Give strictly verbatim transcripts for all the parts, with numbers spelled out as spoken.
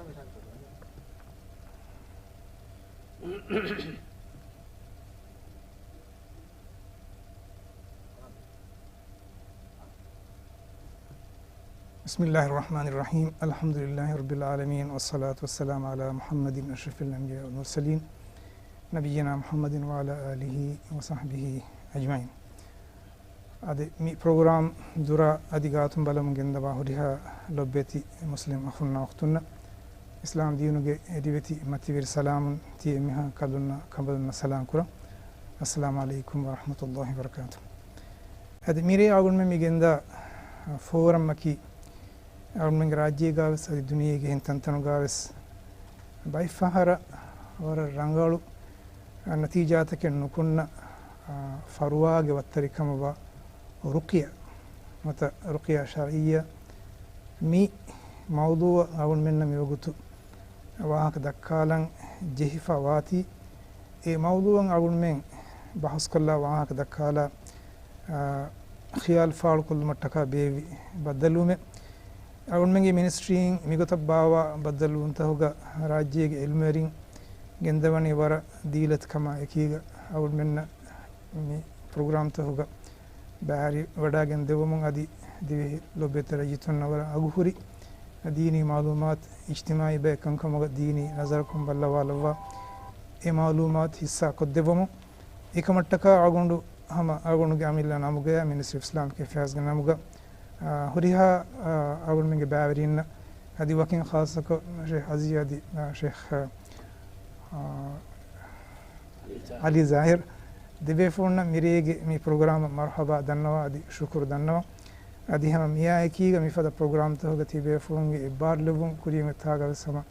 بسم الله الرحمن الرحيم. الحمد لله رب العالمين، والصلاة والسلام على محمد أشرف الأنبياء والمرسلين، نبينا محمد وعلى آله وصحبه أجمعين. އަދި މި ޕްރޮގްރާމް ދުރާ އަދި ގާތުން ބަލަމުން ގެންދަވާ ހުރިހާ ލޮބުވެތި މުސްލިމް އަޚުންނާ އުޚްތުންނަށް އިސްލާމް ދީނުގެ ރިވެތި މަތިވެރި ސަލާމުން ތި އެންމެހާ ކަލުންނަށް ކަނބަލުންނަށް ސަލާމް ކުރަން. އައްސަލާމު ޢަލައިކުމް ވަރަޙްމަތުﷲި ވަބަރަކާތުހު. އަދި މިރޭ އަޅުގަނޑުމެން މި ގެންދާ ފޯރަމްއަކީ އަޅުގަނޑުމެންގެ ރާއްޖޭގާވެސް އަދި ދުނިޔޭގެ އެހެން ތަންތަނުގާވެސް ބައެއްފަހަރަށް ވަރަށް ރަނގަޅު ނަތީޖާތަކެއް ނުކުންނަ، އާ، ފަރުވާގެ ވައްތަރެއް ކަމަށްވާ ރުޤިޔާ ނުވަތަ ރުޤިޔާ ޝަރްޢިއްޔާ މި މައުޟޫޢަށް އަޅުގަނޑުމެންނަށް މިވަގުތު ވާހަކަ ދައްކާލަން ޖެހިފަ ވާތީ، އެ މައުޟޫޢަށް އަޅުގަނޑުމެން ބަހުސްކޮށްލާ ވާހަކަ ދައްކާލާ، އާ، ޚިޔާލު ފާޅުކޮށްލުމަށްޓަކާ ބޭއްވި ބައްދަލުވުމެއް. އަޅުގަނޑުމެންގެ މިނިސްޓްރީން މިގޮތަށް ބާއްވާ ބައްދަލުވުންތަކުގަ ރާއްޖޭގެ އިލްމުވެރިން ގެންދަވަނީ ވަރަށް ދީލަތިކަމާ އެކީގަ އަޅުގަނޑުމެންނަށް މި ޕްރޮގްރާމްތަކުގަ ބައިވެރިވަޑައިގެން ދެއްވުމުން އަދި ދިވެހި ލޮބުވެތި ރައްޔިތުންނަށް ވަރަށް އަގުހުރި ދީނީ މަޢުލޫމާތު، އިޖްތިމާޢީ ބައެއް ކަންކަމުގަ ދީނީ ނަޒަރަކުން ބައްލަވާލައްވާ އެ މަޢުލޫމާތު ހިއްސާ ކޮށްދެއްވަމުން. އެކަމަށްޓަކާ އަޅުގަނޑު ހަމަ އަޅުގަނޑުގެ އަމިއްލަ ނަމުގަޔާ މިނިސްޓްރީ އޮފް އިސްލާމިކް އެފެއާޒްގެ ނަމުގަ، އާ، ހުރިހާ، އާ، އަޅުގަނޑުމެންގެ ބައިވެރިންނަށް އަދި ވަކިން ޚާއްޞަކޮށް ޝޭޚް އަޒީޒް އަދި، އާ، ޝޭޚް، އާ، ޢަލީ ޒާހިރު ދެބޭފުޅުންނަށް މިރޭގެ މި ޕްރޮގްރާމަށް މަރުޙަބާ ދަންނަވާ އަދި ޝުކުރު ދަންނަވާ. އަދި ހަމަ މިއާއެކީގަ މިފަދަ ޕްރޮގްރާމްތަކުގަ ތިބޭފުޅުންގެ އެއްބާރުލެއްވުން ކުރިއަށް އޮތާގަވެސް ހަމަ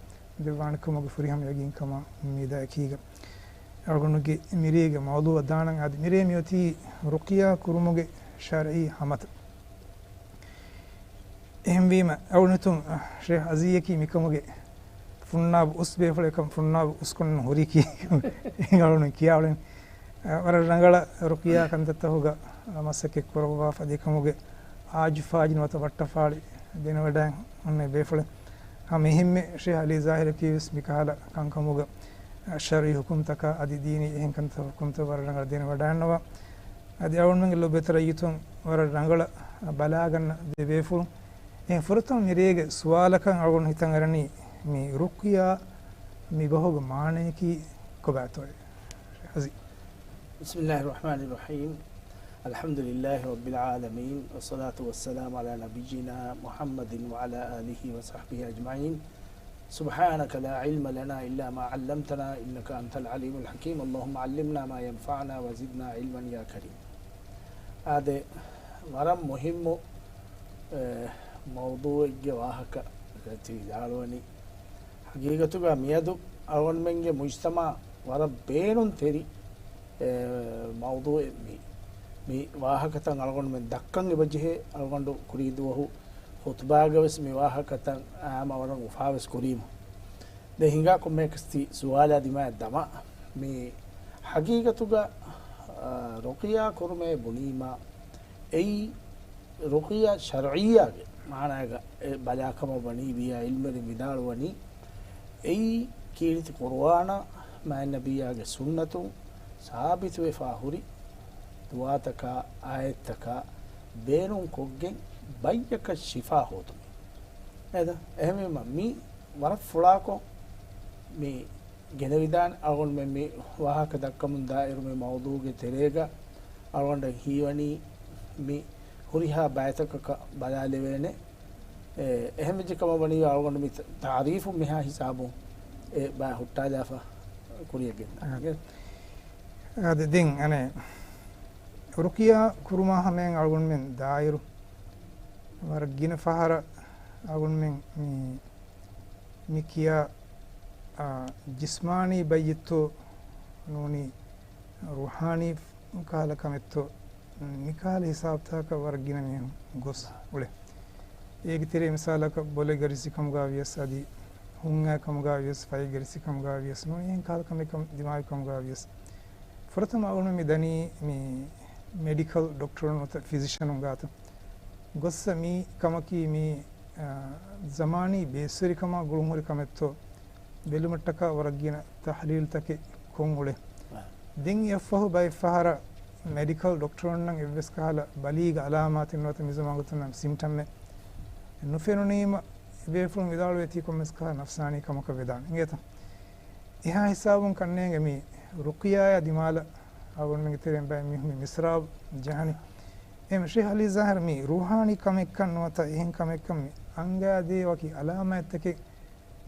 ދެއްވާނެކަމުގެ ފުރިހަމަ ޔަގީންކަމާ އުއްމީދާ އެކީގަ އަޅުގަނޑުގެ މިރޭގެ މައުޟޫޢަށް ދާނަން. އަދި މިރޭ މިއޮތީ ރުޤިޔާ ކުރުމުގެ ޝަރްޢީ ހަމަތައް. އެހެންވީމަ، އަޅުގަނޑު ހިތުން، ޝޭޚް އަޒީޒަކީ މިކަމުގެ ފުންނާބު އުސް ބޭފުޅެއް ކަމަށް، ފުންނާބު އުސްކޮށް ހުރިކީ އަޅުގަނޑު ކިޔާއުޅެން. ވަރަށް ރަނގަޅަށް ރުޤިޔާ ކަންތައްތަކުގަ މަސައްކަތް ކުރައްވާފަ އެކަމުގެ އާޖުފާޖު ނުވަތަ ވައްޓަފާޅި ދެނެވަޑައި އޮންނަ ބޭފުޅެއް. ހަމަ އެހެންމެ ޝޭޚް އަލީ ޒާހިރަކީވެސް މިކަހަލަ ކަންކަމުގަ ޝަރްޢީ ޙުކުމްތަކާ އަދި ދީނީ އެހެން ކަންތައް ޙުކުމްތައް ވަރަށް ރަނގަޅަށް ދެނެވަޑައިންނަވާ. އަދި އަޅުގަނޑުމެންގެ ލޮބުވެތި ރައްޔިތުން ވަރަށް ރަނގަޅަށް ބަލާގަންނަ ދެބޭފުޅުން. އެހެން ފުރަތަމަ މިރޭގެ ސުވާލަކަށް އަޅުގަނޑު ހިތަށް އަރަނީ މި ރުޤިޔާ މި ބަހުގެ މާނަޔަކީ ކޮބާތޯއޭ؟ އަޒީޒް. بسم الله الرحمن الرحيم. الحمد لله رب العالمين، والصلاة والسلام على نبينا محمد وعلى آله وصحبه أجمعين. سبحانك لا علم لنا إلا ما علمتنا إنك أنت العليم الحكيم. اللهم علمنا ما ينفعنا وزدنا علما يا كريم. އާދެ، ވަރަށް މުހިއްމު، އެ، މައުޟޫޢެއްގެ ވާހަކަ ތި ވިދާޅުވަނީ. ހަގީގަތުގަ މިއަދު އަޅުގަނޑުމެންގެ މުޖްތަމަޢަށް ވަރަށް ބޭނުންތެރި، އެ، މައުޟޫޢެއް މީ. މި ވާހަކަތައް އަޅުގަނޑުމެން ދައްކަން އެބަޖެހޭ، އަޅުގަނޑު ކުރީ ދުވަހު ޚުޠުބާގަވެސް މި ވާހަކަތައް އާއްމަ ވަރަށް އުފާވެސް ކުރީމު. ދެން ހިނގާ ކޮންމެއަކަސް ތި ސުވާލާ ދިމާއަށް ދަމާ، މި ހަގީގަތުގަ، އާ، ރުޤިޔާ ކުރުމޭ ބުނީމާ، އެއީ ރުޤިޔާ ޝަރްޢިއްޔާގެ މާނައިގަ އެ ބަލާކަމަށް ވަނީ ވިޔާ ޢިލްމުވެރިން ވިދާޅުވަނީ، އެއީ ކީރިތި ޤުރުއާނާ މާތް ނަބިއްޔާގެ ސުންނަތުން ސާބިތުވެފާ ހުރި ދުޢާތަކާ އާޔަތްތަކާ ބޭނުންކޮށްގެން ބައްޔަކަށް ޝިފާ ހޯދުމޭ. ނޭދަ؟ އެހެންވީމަ، މި ވަރަށް ފުޅާކޮށް މި ގެނެވިދާނެ. އަޅުގަނޑުމެން މި ވާހަކަ ދައްކަމުން ދާއިރު މި މައުޟޫޢުގެ ތެރޭގަ އަޅުގަނޑަށް ހީވަނީ މި ހުރިހާ ބައިތަކަކަށް ބަލާލެވޭނެ. އެ، އެހެންވެއްޖެ ކަމަށް ވަނީ އަޅުގަނޑު މި ތަ-، ތާރީފުން މިހާ ހިސާބުން އެ ބައި ހުއްޓާލާފަ ކުރިޔަށް ގެންދާނެ. އާދެ، ދެން އަނެއް ރުޤިޔާ ކުރުމާ ހަމަޔަށް އަޅުގަނޑުމެން ދާއިރު ވަރަށް ގިނަ ފަހަރަށް އަޅުގަނޑުމެން މި، މި ކިޔާ، އާ، ޖިސްމާނީ ބައްޔެއްތޯ ނޫނީ ރޫޙާނީ ކަހަލަ ކަމެއްތޯ، މިކަހަލަ ހިސާބުތަކަކަށް ވަރަށް ގިނަ މީހުން ގޮސް އުޅޭ. އޭގެ ތެރޭ މިސާލަކަށް ބޮލެއްގަ ރިއްސި ކަމުގަ ވިޔަސް، އަދި ހުންއައި ކަމުގަ ވިޔަސް، ފައިގަ ރިއްސި ކަމުގަ ވިޔަސް، ނޫނީ އެހެން ކަހަލަ ކަމެއް ކަމަށް ދިމާވި ކަމުގަ ވިޔަސް، ފުރަތަމަ އަޅުގަނޑު މި ދަނީ މި މެޑިކަލް ޑޮކްޓަރުން ނުވަތަ ފިޒިޝަނުން ގާތަށް ގޮއްސަ މި ކަމަކީ މި ޒަމާނީ ބޭސްވެރިކަމާ ގުޅުންހުރި ކަމެއްތޯ ބެލުމަށްޓަކާ ވަރަށް ގިނަ ތަޙްލީލްތަކެއް ކޮށް އުޅޭ. ދެން އެއަށްފަހު ބައެއްފަހަރަށް މެޑިކަލް ޑޮކްޓަރުންނަށް އެއްވެސް ކަހަލަ ބަލީގެ އަލާމާތެއް ނުވަތަ މި ޒަމާންގަތުންނަށް ސިމްޓަމެއް ނުފެނުނީމަ، ބޭފުޅުން ވިދާޅުވޭތީ ކޮންމެސް ކަހަލަ ނަފްސާނީ ކަމަކަށް ވެދާނެ. އިނގޭތަ؟ އެހާ ހިސާބުން ކަންނޭނގެ މި ރުޤިޔާއާ ދިމާލަށް އަޅުގަނޑުމެންގެ ތެރެއިން ބައެއް މީހުން މި މިސްރާބު ޖަހަނީ. އެހެން ޝޭޚް އަލީ ޒާހިރު މި ރޫޙާނީ ކަމެއްކަން ނުވަތަ އެހެން ކަމެއްކަން މި އަންގާދޭ ވަކި އަލާމާތްތަކެއް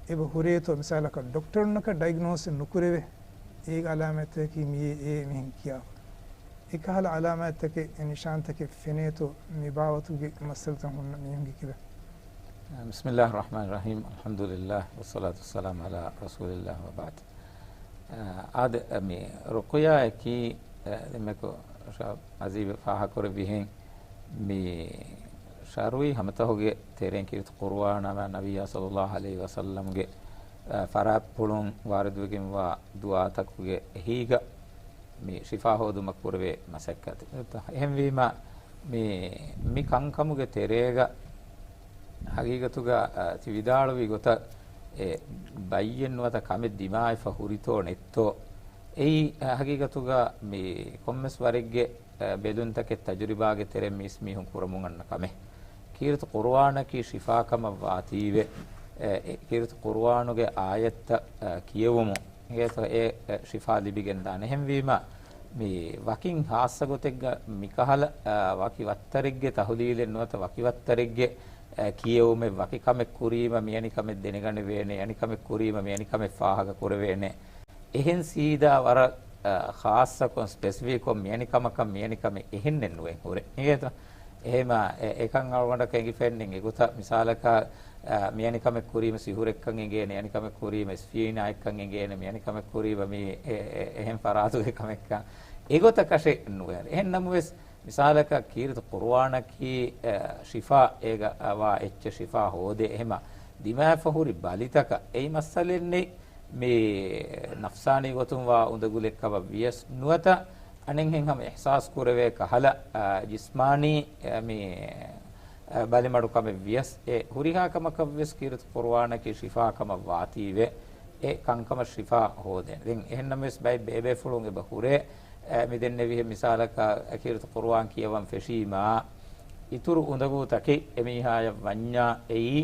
އެބަ ހުރޭތޯ، މިސާލަކަށް ޑޮކްޓަރުންނަކަށް ޑައިގްނޯސް ނުކުރެވޭ، އޭގެ އަލާމާތްތަކަކީ މިއޭ އޭ މިހެން ކިޔާފަ. އެކަހަލަ އަލާމާތްތަކެއް އެ ނިޝާންތަކެއް ފެނޭތޯ، މި ބާވަތުގެ މައްސަލަތައް ހުންނަ މީހުންގެ ކިބަ. بسم الله الرحمن الرحيم، الحمد لله والصلاة والسلام على رسول الله وبعد. އާދެ، މި ރުޤުޔާއަކީ، އެ، ދެންމެކު ޝާ އަޒީޒް ފާހަގަކުރެއްވިހެން، މި ޝަރުޢީ ހަމަތަހުގެ ތެރެއިން ކީރިތި ޤުރުއާނާ ނަބިއްޔާ ޞައްލައްލާހު ޢަލައިހި ވަސައްލަމްގެ، އަ، ފަރާތްޕުޅުން ވާރިދުވެގެންވާ ދުޢާތަކުގެ އެހީގަ މި ޝިފާ ހޯދުމަށް ކުރެވޭ މަސައްކަތެއް. އެހެންވީމަ، މި، މި ކަންކަމުގެ ތެރޭގަ ހަގީގަތުގަ، އަ، ތި ވިދާޅުވި ގޮތަށް އެ ބައްޔެއް ނުވަތަ ކަމެއް ދިމާވެފަ ހުރިތޯ ނެތްތޯ، އެއީ، އަ، ހަގީގަތުގަ މި ކޮންމެސް ވަރެއްގެ، އަ، ބެލުންތަކެއް ތަޖުރިބާގެ ތެރެއިން މީސް މީހުން ކުރަމުން އަންނަ ކަމެއް. ކީރިތި ޤުރުއާނަކީ ޝިފާ ކަމަށް ވާތީވެ، އެ، އެ ކީރިތި ޤުރުއާނުގެ އާޔަތްތައް، އަ، ކިޔެވުމުން އިނގޭތޯ އެ، އެ، ޝިފާ ލިބިގެންދާނެ. އެހެންވީމަ، މި ވަކިން ޚާއްޞަ ގޮތެއްގަ މިކަހަލަ، އަ، ވަކި ވައްތަރެއްގެ ތަޙުލީލެއް ނުވަތަ ވަކި ވައްތަރެއްގެ، އަ، ކިޔެވުމެއް، ވަކި ކަމެއް ކުރީމަ މިއަނި ކަމެއް ދެނެގަނެވޭނެ، އަނި ކަމެއް ކުރީމަ މިއަނި ކަމެއް ފާހަގަ ކުރެވޭނެ. އެހެން ސީދާ ވަރަށް، އަ، ޚާއްޞަކޮށް، ސްޕެސިފިކްކޮށް މިއަނި ކަމަކަށް މިއަނި ކަމެއް އެހެންނެއް ނުވެ ހުރެ. އިނގޭތަ؟ އެހެމަ، އެ، އެކަން އަޅުގަނޑަކަށް އެނގިފައެއްނެތް. އެގޮތަށް މިސާލަކަށް، އަ، މިއަނި ކަމެއް ކުރީމަ ސިހުރެއްކަން އެނގޭނެ، އަނި ކަމެއް ކުރީމަ އިސްފީނާއެއްކަން އެނގޭނެ، މިއަނި ކަމެއް ކުރީމަ މި އެ، އެ، އެހެން ފަރާތުގެ ކަމެއްކަން. އެގޮތަކަށެއް ނުވޭ. އެހެން ނަމަވެސް، މިސާލަކަށް ކީރިތި ޤުރުއާނަކީ، އަ، ޝިފާ، އޭގަ ވާ އެއްޗެއް ޝިފާ ހޯދޭ. އެހެމަ ދިމާވެފަ ހުރި ބަލިތަކަށް އެއީ މައްސަލައެއް ނެތް. މި ނަފްސާނީ ގޮތުން ވާ އުނދަގުލެއް ކަމަށް ވިޔަސް ނުވަތަ އަނެއްހެން ހަމަ އިޙްސާސް ކުރެވޭ ކަހަލަ، އަ، ޖިސްމާނީ، އަ، މި، އަ، ބަލިމަޑު ކަމެއް ވިޔަސް އެ ހުރިހާ ކަމަކަށް ވެސް ކީރިތި ޤުރުއާނަކީ ޝިފާ ކަމަށް ވާތީވެ، އެ ކަންކަމަށް ޝިފާ ހޯދޭނެ. ދެން އެހެންނަމަވެސް ބައެއް ބޭބޭފުޅުން އެބަ ހުރޭ، އަ، މި ދެންނެވިހެން މިސާލަކަށް ކީރިތި ޤުރުއާން ކިޔަވަން ފެށީމާ، އިތުރު އުނދަގޫތަކެއް އެމީހާޔަށް ވަންޏާ އެއީ،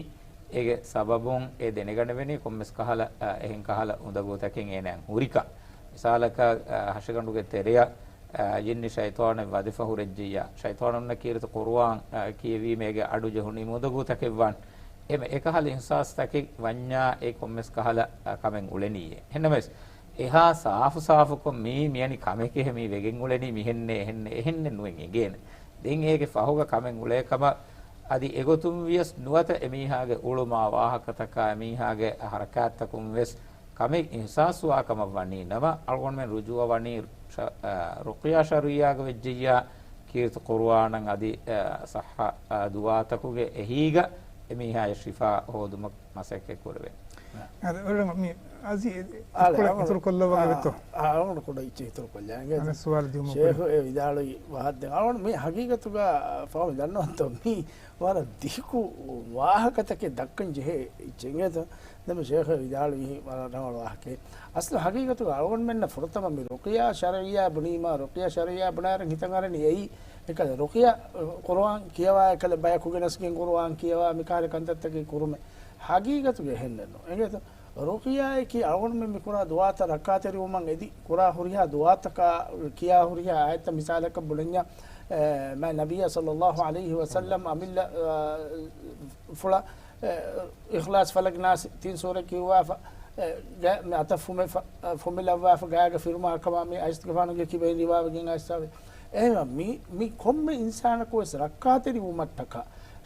އޭގެ ސަބަބުން އެ ދެނެގަނެވެނީ ކޮންމެސް ކަހަލަ، އަ، އެހެން ކަހަލަ އުނދަގޫތަކެއް އޭނައަށް ހުރިކަން. މިސާލަކަށް، އަ، ހަށިގަނޑުގެ ތެރެއަށް، އަ، ޖިންނި ޝައިޠާނެއް ވަދެފަ ހުރެއްޖިއްޔާ، ޝައިޠާނުންނަށް ކީރިތި ޤުރުއާން، އަ، ކިޔެވީމަ އޭގެ އަޑު ޖެހުނީ އުނދަގޫތަކެއް ވާން. އެމެ އެކަހަލަ އިޙްސާސްތަކެއް ވަންޏާ އެ ކޮންމެސް ކަހަލަ، އަ، ކަމެއް އުޅެނީއޭ. އެހެންނަމަވެސް، އެހާ ސާފު ސާފުކޮށް މީ މިއަނި ކަމެކޭ މީ ވެގެން އުޅެނީ މިހެންނޭ އެހެންނޭ އެހެންނެއް ނުވެން އެނގޭނެ. ދެން އޭގެ ފަހުގަ ކަމެއް އުޅޭ ކަމަށް އަދި އެގޮތުން ވިޔަސް ނުވަތަ އެމީހާގެ އުޅުމާ ވާހަކަތަކާ އެމީހާގެ ހަރަކާތްތަކުން ވެސް ކަމެއް އިޙްސާސްވާ ކަމަށް ވަނީ ނަމަ، އަޅުގަނޑުމެން ރުޖޫޢަ ވަނީ ޝަ-، އަ، ރުޤްޔާ ޝަރުޢިއްޔާގަ ވެއްޖެއްޔާ، ކީރިތި ޤުރުއާނަށް އަދި، އަ، ޞައްޙަ، އަ، ދުޢާތަކުގެ އެހީގަ އެމީހާޔަށް ޝިފާ ހޯދުމަށް މަސައްކަތް ކުރެވޭ. އަދި އޮޅެން މި އަޒީ އާ، އިތުރު ކޮށްލައްވަން އާ، އެބަތޯ؟ އާ، އަޅުގަނޑު ކުޑަ އިއްޗެއް އިތުރު ކޮށްލާ. އަނެއް ސުވާލު ދިޔުމަށް ޝޭޚު ކުރި. އެ ވިދާޅުވި ވާހަކަ ދެން އަޅުގަނޑު މި ހަގީގަތުގަ ފަހު ދަންނަވަންތޯ މީ ވަރަށް ދިގު ވާހަކަތަކެއް ދައްކަން ޖެހޭ އިއްޗެއް އިނގޭތަ؟ ދެން ޝޭޚް ވިދާޅުވީ ވަރަށް ރަނގަޅު ވާހަކައެއް. އަސްލު ހަގީގަތުގަ އަޅުގަނޑުމެންނަށް ފުރަތަމަ މި ރުޤްޔާ ޝަރުޢިއްޔާ ބުނީމާ، ރުޤްޔާ ޝަރުޢިއްޔާ ބުނާއިރު ހިތަށް އަރަނީ އެއީ، އެކަލަ ރުޤްޔާ ޤުރުއާން ކިޔަވާ، އެކަލަ ބަޔަކު ގެނެސްގެން ޤުރުއާން ކިޔަވާ، މިކާރި ކަންތައްތަކެއް ކުރުމެއް. ހަގީގަތުގަ އެހެންނެއްނު. އެނގޭތަ؟ ރުޤްޔާއަކީ އަޅުގަނޑުމެން މި ކުރާ ދުޢާތައް ރައްކާތެރިވުމަށް އެދި، ކުރާ ހުރިހާ ދުޢާތަކާ ކިޔާ ހުރިހާ އާޔަތްތައް މިސާލަކަށް ބުނަންޏާ، އެ، މާތް ނަބިއްޔާ ޞައްލައްލާހު ޢަލައިހި ވަސައްލަމް އަމިއްލަ، އަ، ފުޅަށް، އެ، އިޚްލާޞް ފަލަޤް ނާސް ތިން ސޫރަ ކިޔުއްވާފަ، އެ، ގަ-، މި އަތަށް ފުމެ-، ފަ-، އަ، ފުމެލައްވާފަ ގާގަ ފިރުމާ ކަމާ މި އައިސްގެފާނުގެ ކިބައިން ރިވާވެގެން އައިސްސާވެ. އެހެންވެ މި، މި ކޮންމެ އިންސާނަކު ވެސް ރައްކާތެރިވުމަށްޓަކާ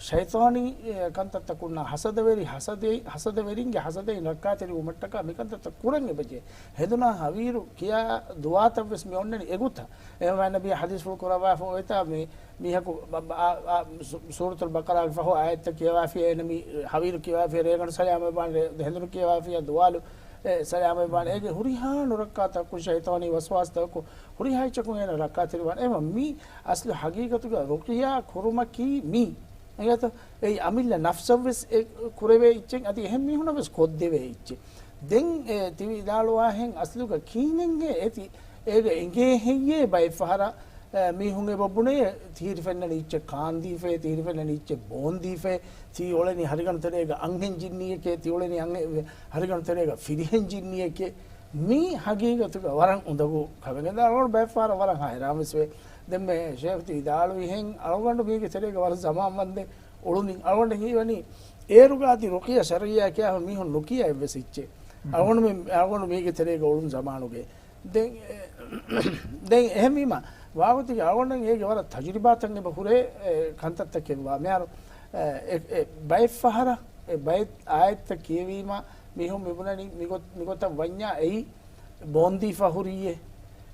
ޝައިޠާނީ، އެ، ކަންތައްތަކުންނާ ހަސަދަވެރި، ހަސަދައި-، ހަސަދަވެރިންގެ ހަސަދައިން ރައްކާތެރިވުމަށްޓަކާ މިކަންތައްތައް ކުރަން އެބަޖެހޭ. ހެނދުނާ ހަވީރު ކިޔާ ދުޢާތައް ވެސް މި އޮންނަނީ އެގޮތަށް. އެހެންވެ ނަބީ ޙަދީޘްފުޅު ކުރައްވާފަ އޮތްތާ މި މީހަކު ބަ-، ބަ-، އާ، އާ، ސު-، ސޫރަތުލް ބަޤަރާގެ ފަހު އާޔަތްތައް ކިޔަވާފިޔާ އޭނަ މި ހަވީރު ކިޔަވާފިޔާ ރޭގަނޑު ސަލާމަތްވާން ރޭ-، ހެނދުނު ކިޔަވާފިޔާ ދުވާލު، އެ، ސަލާމަތްވާން. އޭގެ ހުރިހާ ނުރައްކާތަކުން ޝައިޠާނީ ވަސްވާސްތަކުން ހުރިހާ އެއްޗަކުން އޭނަ ރައްކާތެރިވާން. އެހެންވެ މި އަސްލު ހަގީގަތުގަ ރުޤްޔާ ކުރުމަކީ މީ. އެއީ އަމިއްލަ ނަފްސަށްވެސް އެ ކުރެވޭ އެއްޗެއް، އަދި އެހެން މީހުނަށްވެސް ކޮށްދެވޭ އެއްޗެއް. ދެން އެ ތި ވިދާޅުވާހެން އަސްލުގަ ކިހިނެއްހޭ އޭތި އޭގެ އެނގޭ ހެއްޔޭ ބައެއް ފަހަރަށް އެ، މީހުން އެބަ ބުނޭ، ތިހިރި ފެންނަނީ އިއްޗެއް ކާންދީފައޭ، ތިހިރި ފެންނަނީ އިއްޗެއް ބޯންދީފައޭ، ތީ އުޅެނީ ހަރިގަނޑު ތެރޭގަ އަންހެން ޖިންނިއެކޭ، ތި އުޅެނީ އަންހެ-، ހަރިގަނޑު ތެރޭގަ ފިރިހެން ޖިންނިއެކޭ. މީ ހަގީގަތުގަ ވަރަށް އުނދަގޫ ކަމެއް. އެނދާ އަޅުގަނޑު ބައެއްފަހަރަށް ވަރަށް ހައިރާންވެސް ވޭ. ދެންމެ ޝޭޚް ތި ވިދާޅުވިހެން އަޅުގަނޑު މީގެ ތެރޭގަ ވަރަށް ޒަމާން ވަންދެން އުޅުނީ. އަޅުގަނޑަށް ހީވަނީ އޭރުގަ އަދި ރުޤިޔަ ޝަރްޢިއްޔާ ކިޔާފަ މީހުން ނުކިޔާ އެއްވެސް އެއްޗެއް. އަޅުގަނޑު މި-، އަޅުގަނޑު މީގެ ތެރޭގަ އުޅުނު ޒަމާނުގެ ދެން، ދެން އެހެންވީމަ، ވާގޮތުގެ އަޅުގަނޑަށް އޭގެ ވަރަށް ތަޖުރިބާތައް އެބަ ހުރޭ، އެ، ކަންތައްތަކެއްވާ. މިހާރު، އެ، އެ، އެ، ބައެއް ފަހަރަށް، އެ، ބައެއް އާޔަތްތައް ކިޔެވީމަ، މީހުން މިބުނަނީ މިގޮ-، މިގޮތަށް ވަންޏާ އެއީ ބޯންދީފަ ހުރީއޭ.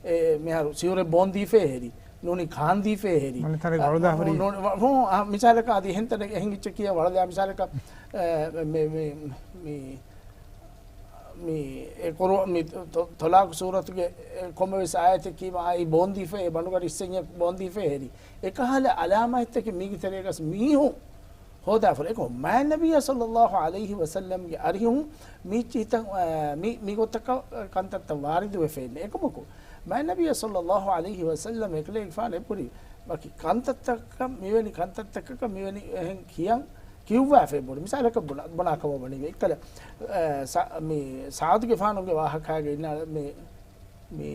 އެ، މިހާރު ސިހުރެއް ބޯންދީފައޭ ހެރީ. ނޫނީ ކާންދީފައޭ ހެރީ. މަނިތަރެއް އަ، ވަޅުލާ ހުރީ. ނޫނީ ވަ-، ހޫ، އަ، މިސާލަކަށް އަދި އެހެން ތަނެއް އެހެން އެއްޗެއް ކިޔާ ވަޅުލާ މިސާލަކަށް، އެ، މި، މި، މި، މި، މި، އެ ޤުރު-، މި ތޮ-، ތޮ-، ޠަލާޤު ސޫރަތުގެ، އެ، ކޮންމެވެސް އާޔަތެއް ކީމަ އާ އެއީ ބޯންދީފައޭ، ބަނޑުގަ ރިއްސެންޏެއް ބޯންދީފައޭ ހެރީ. އެކަހަލަ ޢަލާމާތްތަކެއް މީގެ ތެރޭގަސް މީހުން ހޯދާފަ. އެކަމަ މާތް ނަބިއްޔާ ޞައްލައްލާހު ޢަލައިހި ވަސައްލަމްގެ އަރިހުން މި ޗިހިތައް، އާ، މި، މިގޮތަކަށް ކަންތައްތައް ވާރިދުވެފައެއްނެއް. އެކަމަކު، މާތް ނަބިއްޔާ ޞައްލައްލާހު ޢަލައިހި ވަސައްލަމް އެކަލޭގެފާނު އެބުރި ވަކި ކަންތައްތަކަކަށް މިވެނި ކަންތައްތަކަކަށް މިވެނި އެހެން ކިޔަން ކިޔުއްވާފަ އެބުރި. މިސާލަކަށް ބުނާ-، ބުނާ ކަމަށް ވަނީ އެއްކަލަ، އާ، ސާ-، މި ސާދުގެފާނުގެ ވާހަކާގަ އިންނާ މި މި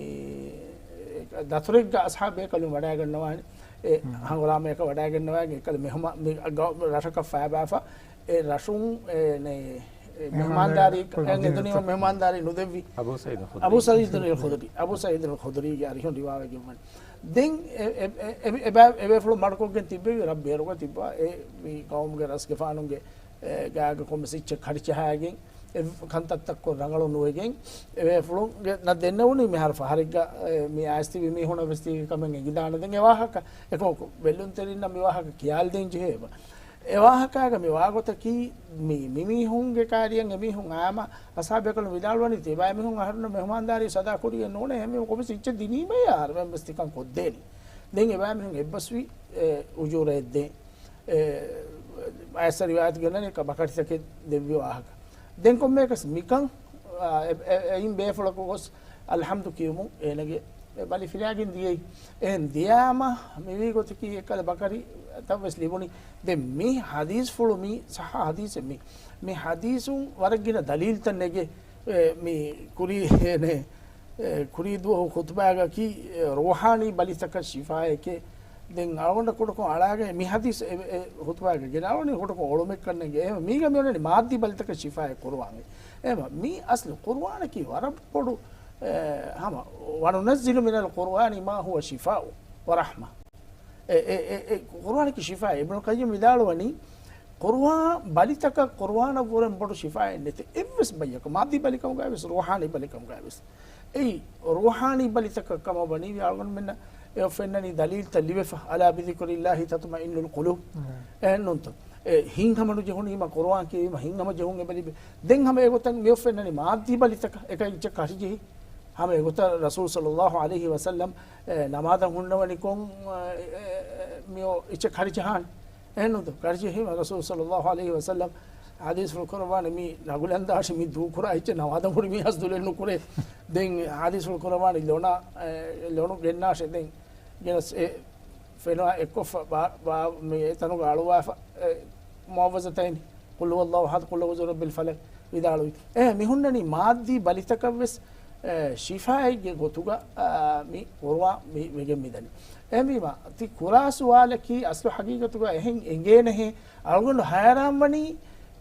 ދަތުރެއްގަ އަޞްޙާބު ބޭކަލުން ވަޑައިގަންނަވާނެ. އެ ހަނގުރާމަޔަކަށް ވަޑައިގަންނަވާގެން އެކަލަ މެހުމާ-، މި ގަ-، ރަށަކަށް ފައިބާފަ އެ ރަށުން އެ ނެ-، އެ މެހުމާންދާރީ އެ ދުނިޔެ މެހުމާންދާރީ ނުދެއްވި. އަބޫ ސަޢީދު އަބޫ ސަޢީދު އަލް ޚުދުރީ. އަބޫ ސަޢީދު އަލް ޚުދުރީގެ އަރިހުން ރިވާވެގެން ވަނީ. ދެން އެ، އެ، އެ، އެ، އެބޭފުޅުން މަޑުކޮށްގެން ތިއްބެވި ރަށް ބޭރުގަ ތިއްބާ އެ މި ޤައުމުގެ ރަސްގެފާނުންގެ އެ، ގާގަ ކޮންމެސް އެއްޗެއް ކަޑި ޖަހާގެން، އެ، ކަންތައްތައްކޮށް ރަނގަޅު ނުވެގެން، އެބޭފުޅުންގެ ނަ ދެންނެވުނީ މިހާރު ފަހަރެއްގަ، އެ، މި އައިސް ތިބި މީހުނަށް ވެސް ތީގެ ކަމެއް އެނގިދާނެ. ދެން އެ ވާހަކަ އެކަމަކު ބެލުންތެރިންނަށް މި ވާހަކަ ކިޔާލަދޭން ޖެހޭ އެބަ. އެ ވާހަކާގަ މި ވާގޮތަކީ މި، މި މީހުންގެ ކާރިޔަށް އެ މީހުން އާމަ އަޞްޙާބު ބޭކަލުން ވިދާޅުވަނީ ތިބާ މީހުން އަހަރުންނަށް މެހުމާންދާރީ ސަދާ ކުރިއެއް ނޫނޭ، އެހެންވީމަ ކޮންމެސް އެއްޗެއް ދިނީމައޭ އަހަރެމެން ވެސް ތިކަން ކޮށްދޭނީ. ދެން އެބާ މީހުން އެއްބަސްވީ، އެ، އުޖޫރައެއް ދޭން. އެ، އައިސް ރިވާޔަތު ގެންނަނީ ބަކަރިތަކެއް ދެއްވި ވާހަކަ. ދެން ކޮންމެއަކަސް މިކަން، އާ، އެ، އެ، އެއިން ބޭފުޅަކު ގޮސް އަލްޙަމްދު ކިޔުމުން އޭނަގެ އެ ބަލި ފިލާގެން ދިޔައީ. އެހެން ދިޔާމަ މިވީ ގޮތަކީ އެއްކަލަ ބަކަރިތައް ވެސް ލިބުނީ. ދެން މި ޙަދީޘްފުޅު މީ ޞައްޙަ ޙަދީޘެއް މީ. މި ޙަދީޘުން ވަރަށް ގިނަ ދަލީލްތައް ނެގޭ، އެ، މި ކުރީ އޭނެ އެ، ކުރީ ދުވަހު ޚުތުބާގަކީ، އެ، ރޫޙާނީ ބަލިތަކަށް ޝިފާއެކޭ. ދެން އަޅުގަނޑަށް ކުޑަކޮށް އަޅާގެ މި ޙަދީޘް އެ، އެ، ޚުތުބާގަ ގެނައުޅުނީ ކުޑަކޮށް އޮޅުމެއްކަންނޭނގެ. އެހެން މީގަ މިއޮންނަނީ މާއްދީ ބަލިތަކަށް ޝިފާއެއް ޤުރުއާން. އެހެން މީ އަސްލު ޤުރުއާނަކީ ވަރަށް ބޮޑު، އެ، ހަމަ، وننزل من القرآن ما هو شفاء ورحمة. އެ، އެ، އެ، އެ، ޤުރުއާނަކީ ޝިފާ. އިބްނު ޤައްޔިމް ވިދާޅުވަނީ، ޤުރުއާން ބަލިތަކަށް ޤުރުއާނަށްވުރެން ބޮޑު ޝިފާއެއް ނެތޭ. އެއްވެސް ބައްޔަކަށް، މާއްދީ ބަލިކަމުގައިވެސް، ރޫޙާނީ ބަލިކަމުގައިވެސް. އެއީ، ރޫޙާނީ ބަލިތަކަށް ކަމަށް ވަނީ، އަޅުގަނޑުމެންނަށް އެ އޮފެންނަނީ ދަލީލްތައް ލިބެފަ، ألا بذكر الله تطمئن القلوب. އެހެންނޫންތޯ؟ އެ، ހިތްހަމަ ނުޖެހުނީމަ، ޤުރުއާން ކިޔެވީމަ ހިތްހަމަ ޖެހުން އެބަ ލިބޭ. ދެން ހަމަ އެގޮތަށް މިއޮފެންނަނީ މާއްދީ ބަލިތަކަށް އެކަން އެއްޗެއް ކަށިޖެހި. ހަމަ އެގޮތަށް ރަސޫލު ޞައްލައްލާހު ޢަލައިހި ވަސައްލަމް، އެ، ނަމާދަށް ހުންނަވަނިކޮށް، އެ، އެ، އެ، މިއޮ އެއްޗެއް ކަށިޖަހާނެ. އެހެންނޫންތޯ؟ ކަށިޖެހީމަ ރަސޫލު ޞައްލައްލާހު ޢަލައިހި ވަސައްލަމް ޙަދީޘްފުޅު ކުރައްވާނެ މި ނަގުލަންދާށި މި ދޫކުރާ އެއްޗެއް ނަމާދަށް ހުރި މީހާސް ދުލެއް ނުކުރޭ. ދެން ޙަދީޘްފުޅު ކުރައްވާނެ ލޮނާ، އެ، ލޮނު ގެންނާށޭ. ދެން ގެނަސް އެ ފެނުވާ އެއްކޮށްފަ ބާ، ބާ، މި އެ ތަނުގަ އަޅުވާފަ، އެ، މުޢައްވަޒަތައިން، قل هو الله أحد، قل أعوذ برب الفلق ވިދާޅުވި. އެ މި ހުންނަނީ މާއްދީ ބަލިތަކަށްވެސް، އެ، ޝިފާއެއްގެ ގޮތުގަ، އާ، މި ޤުރުއާން މި ވެގެން މިދަނީ. އެހެންވީމަ، ތި ކުރާ ސުވާލަކީ އަސްލު ޙަޤީޤަތުގަ އެހެން އެނގޭނެހޭ. އަޅުގަނޑު ހައިރާންވަނީ،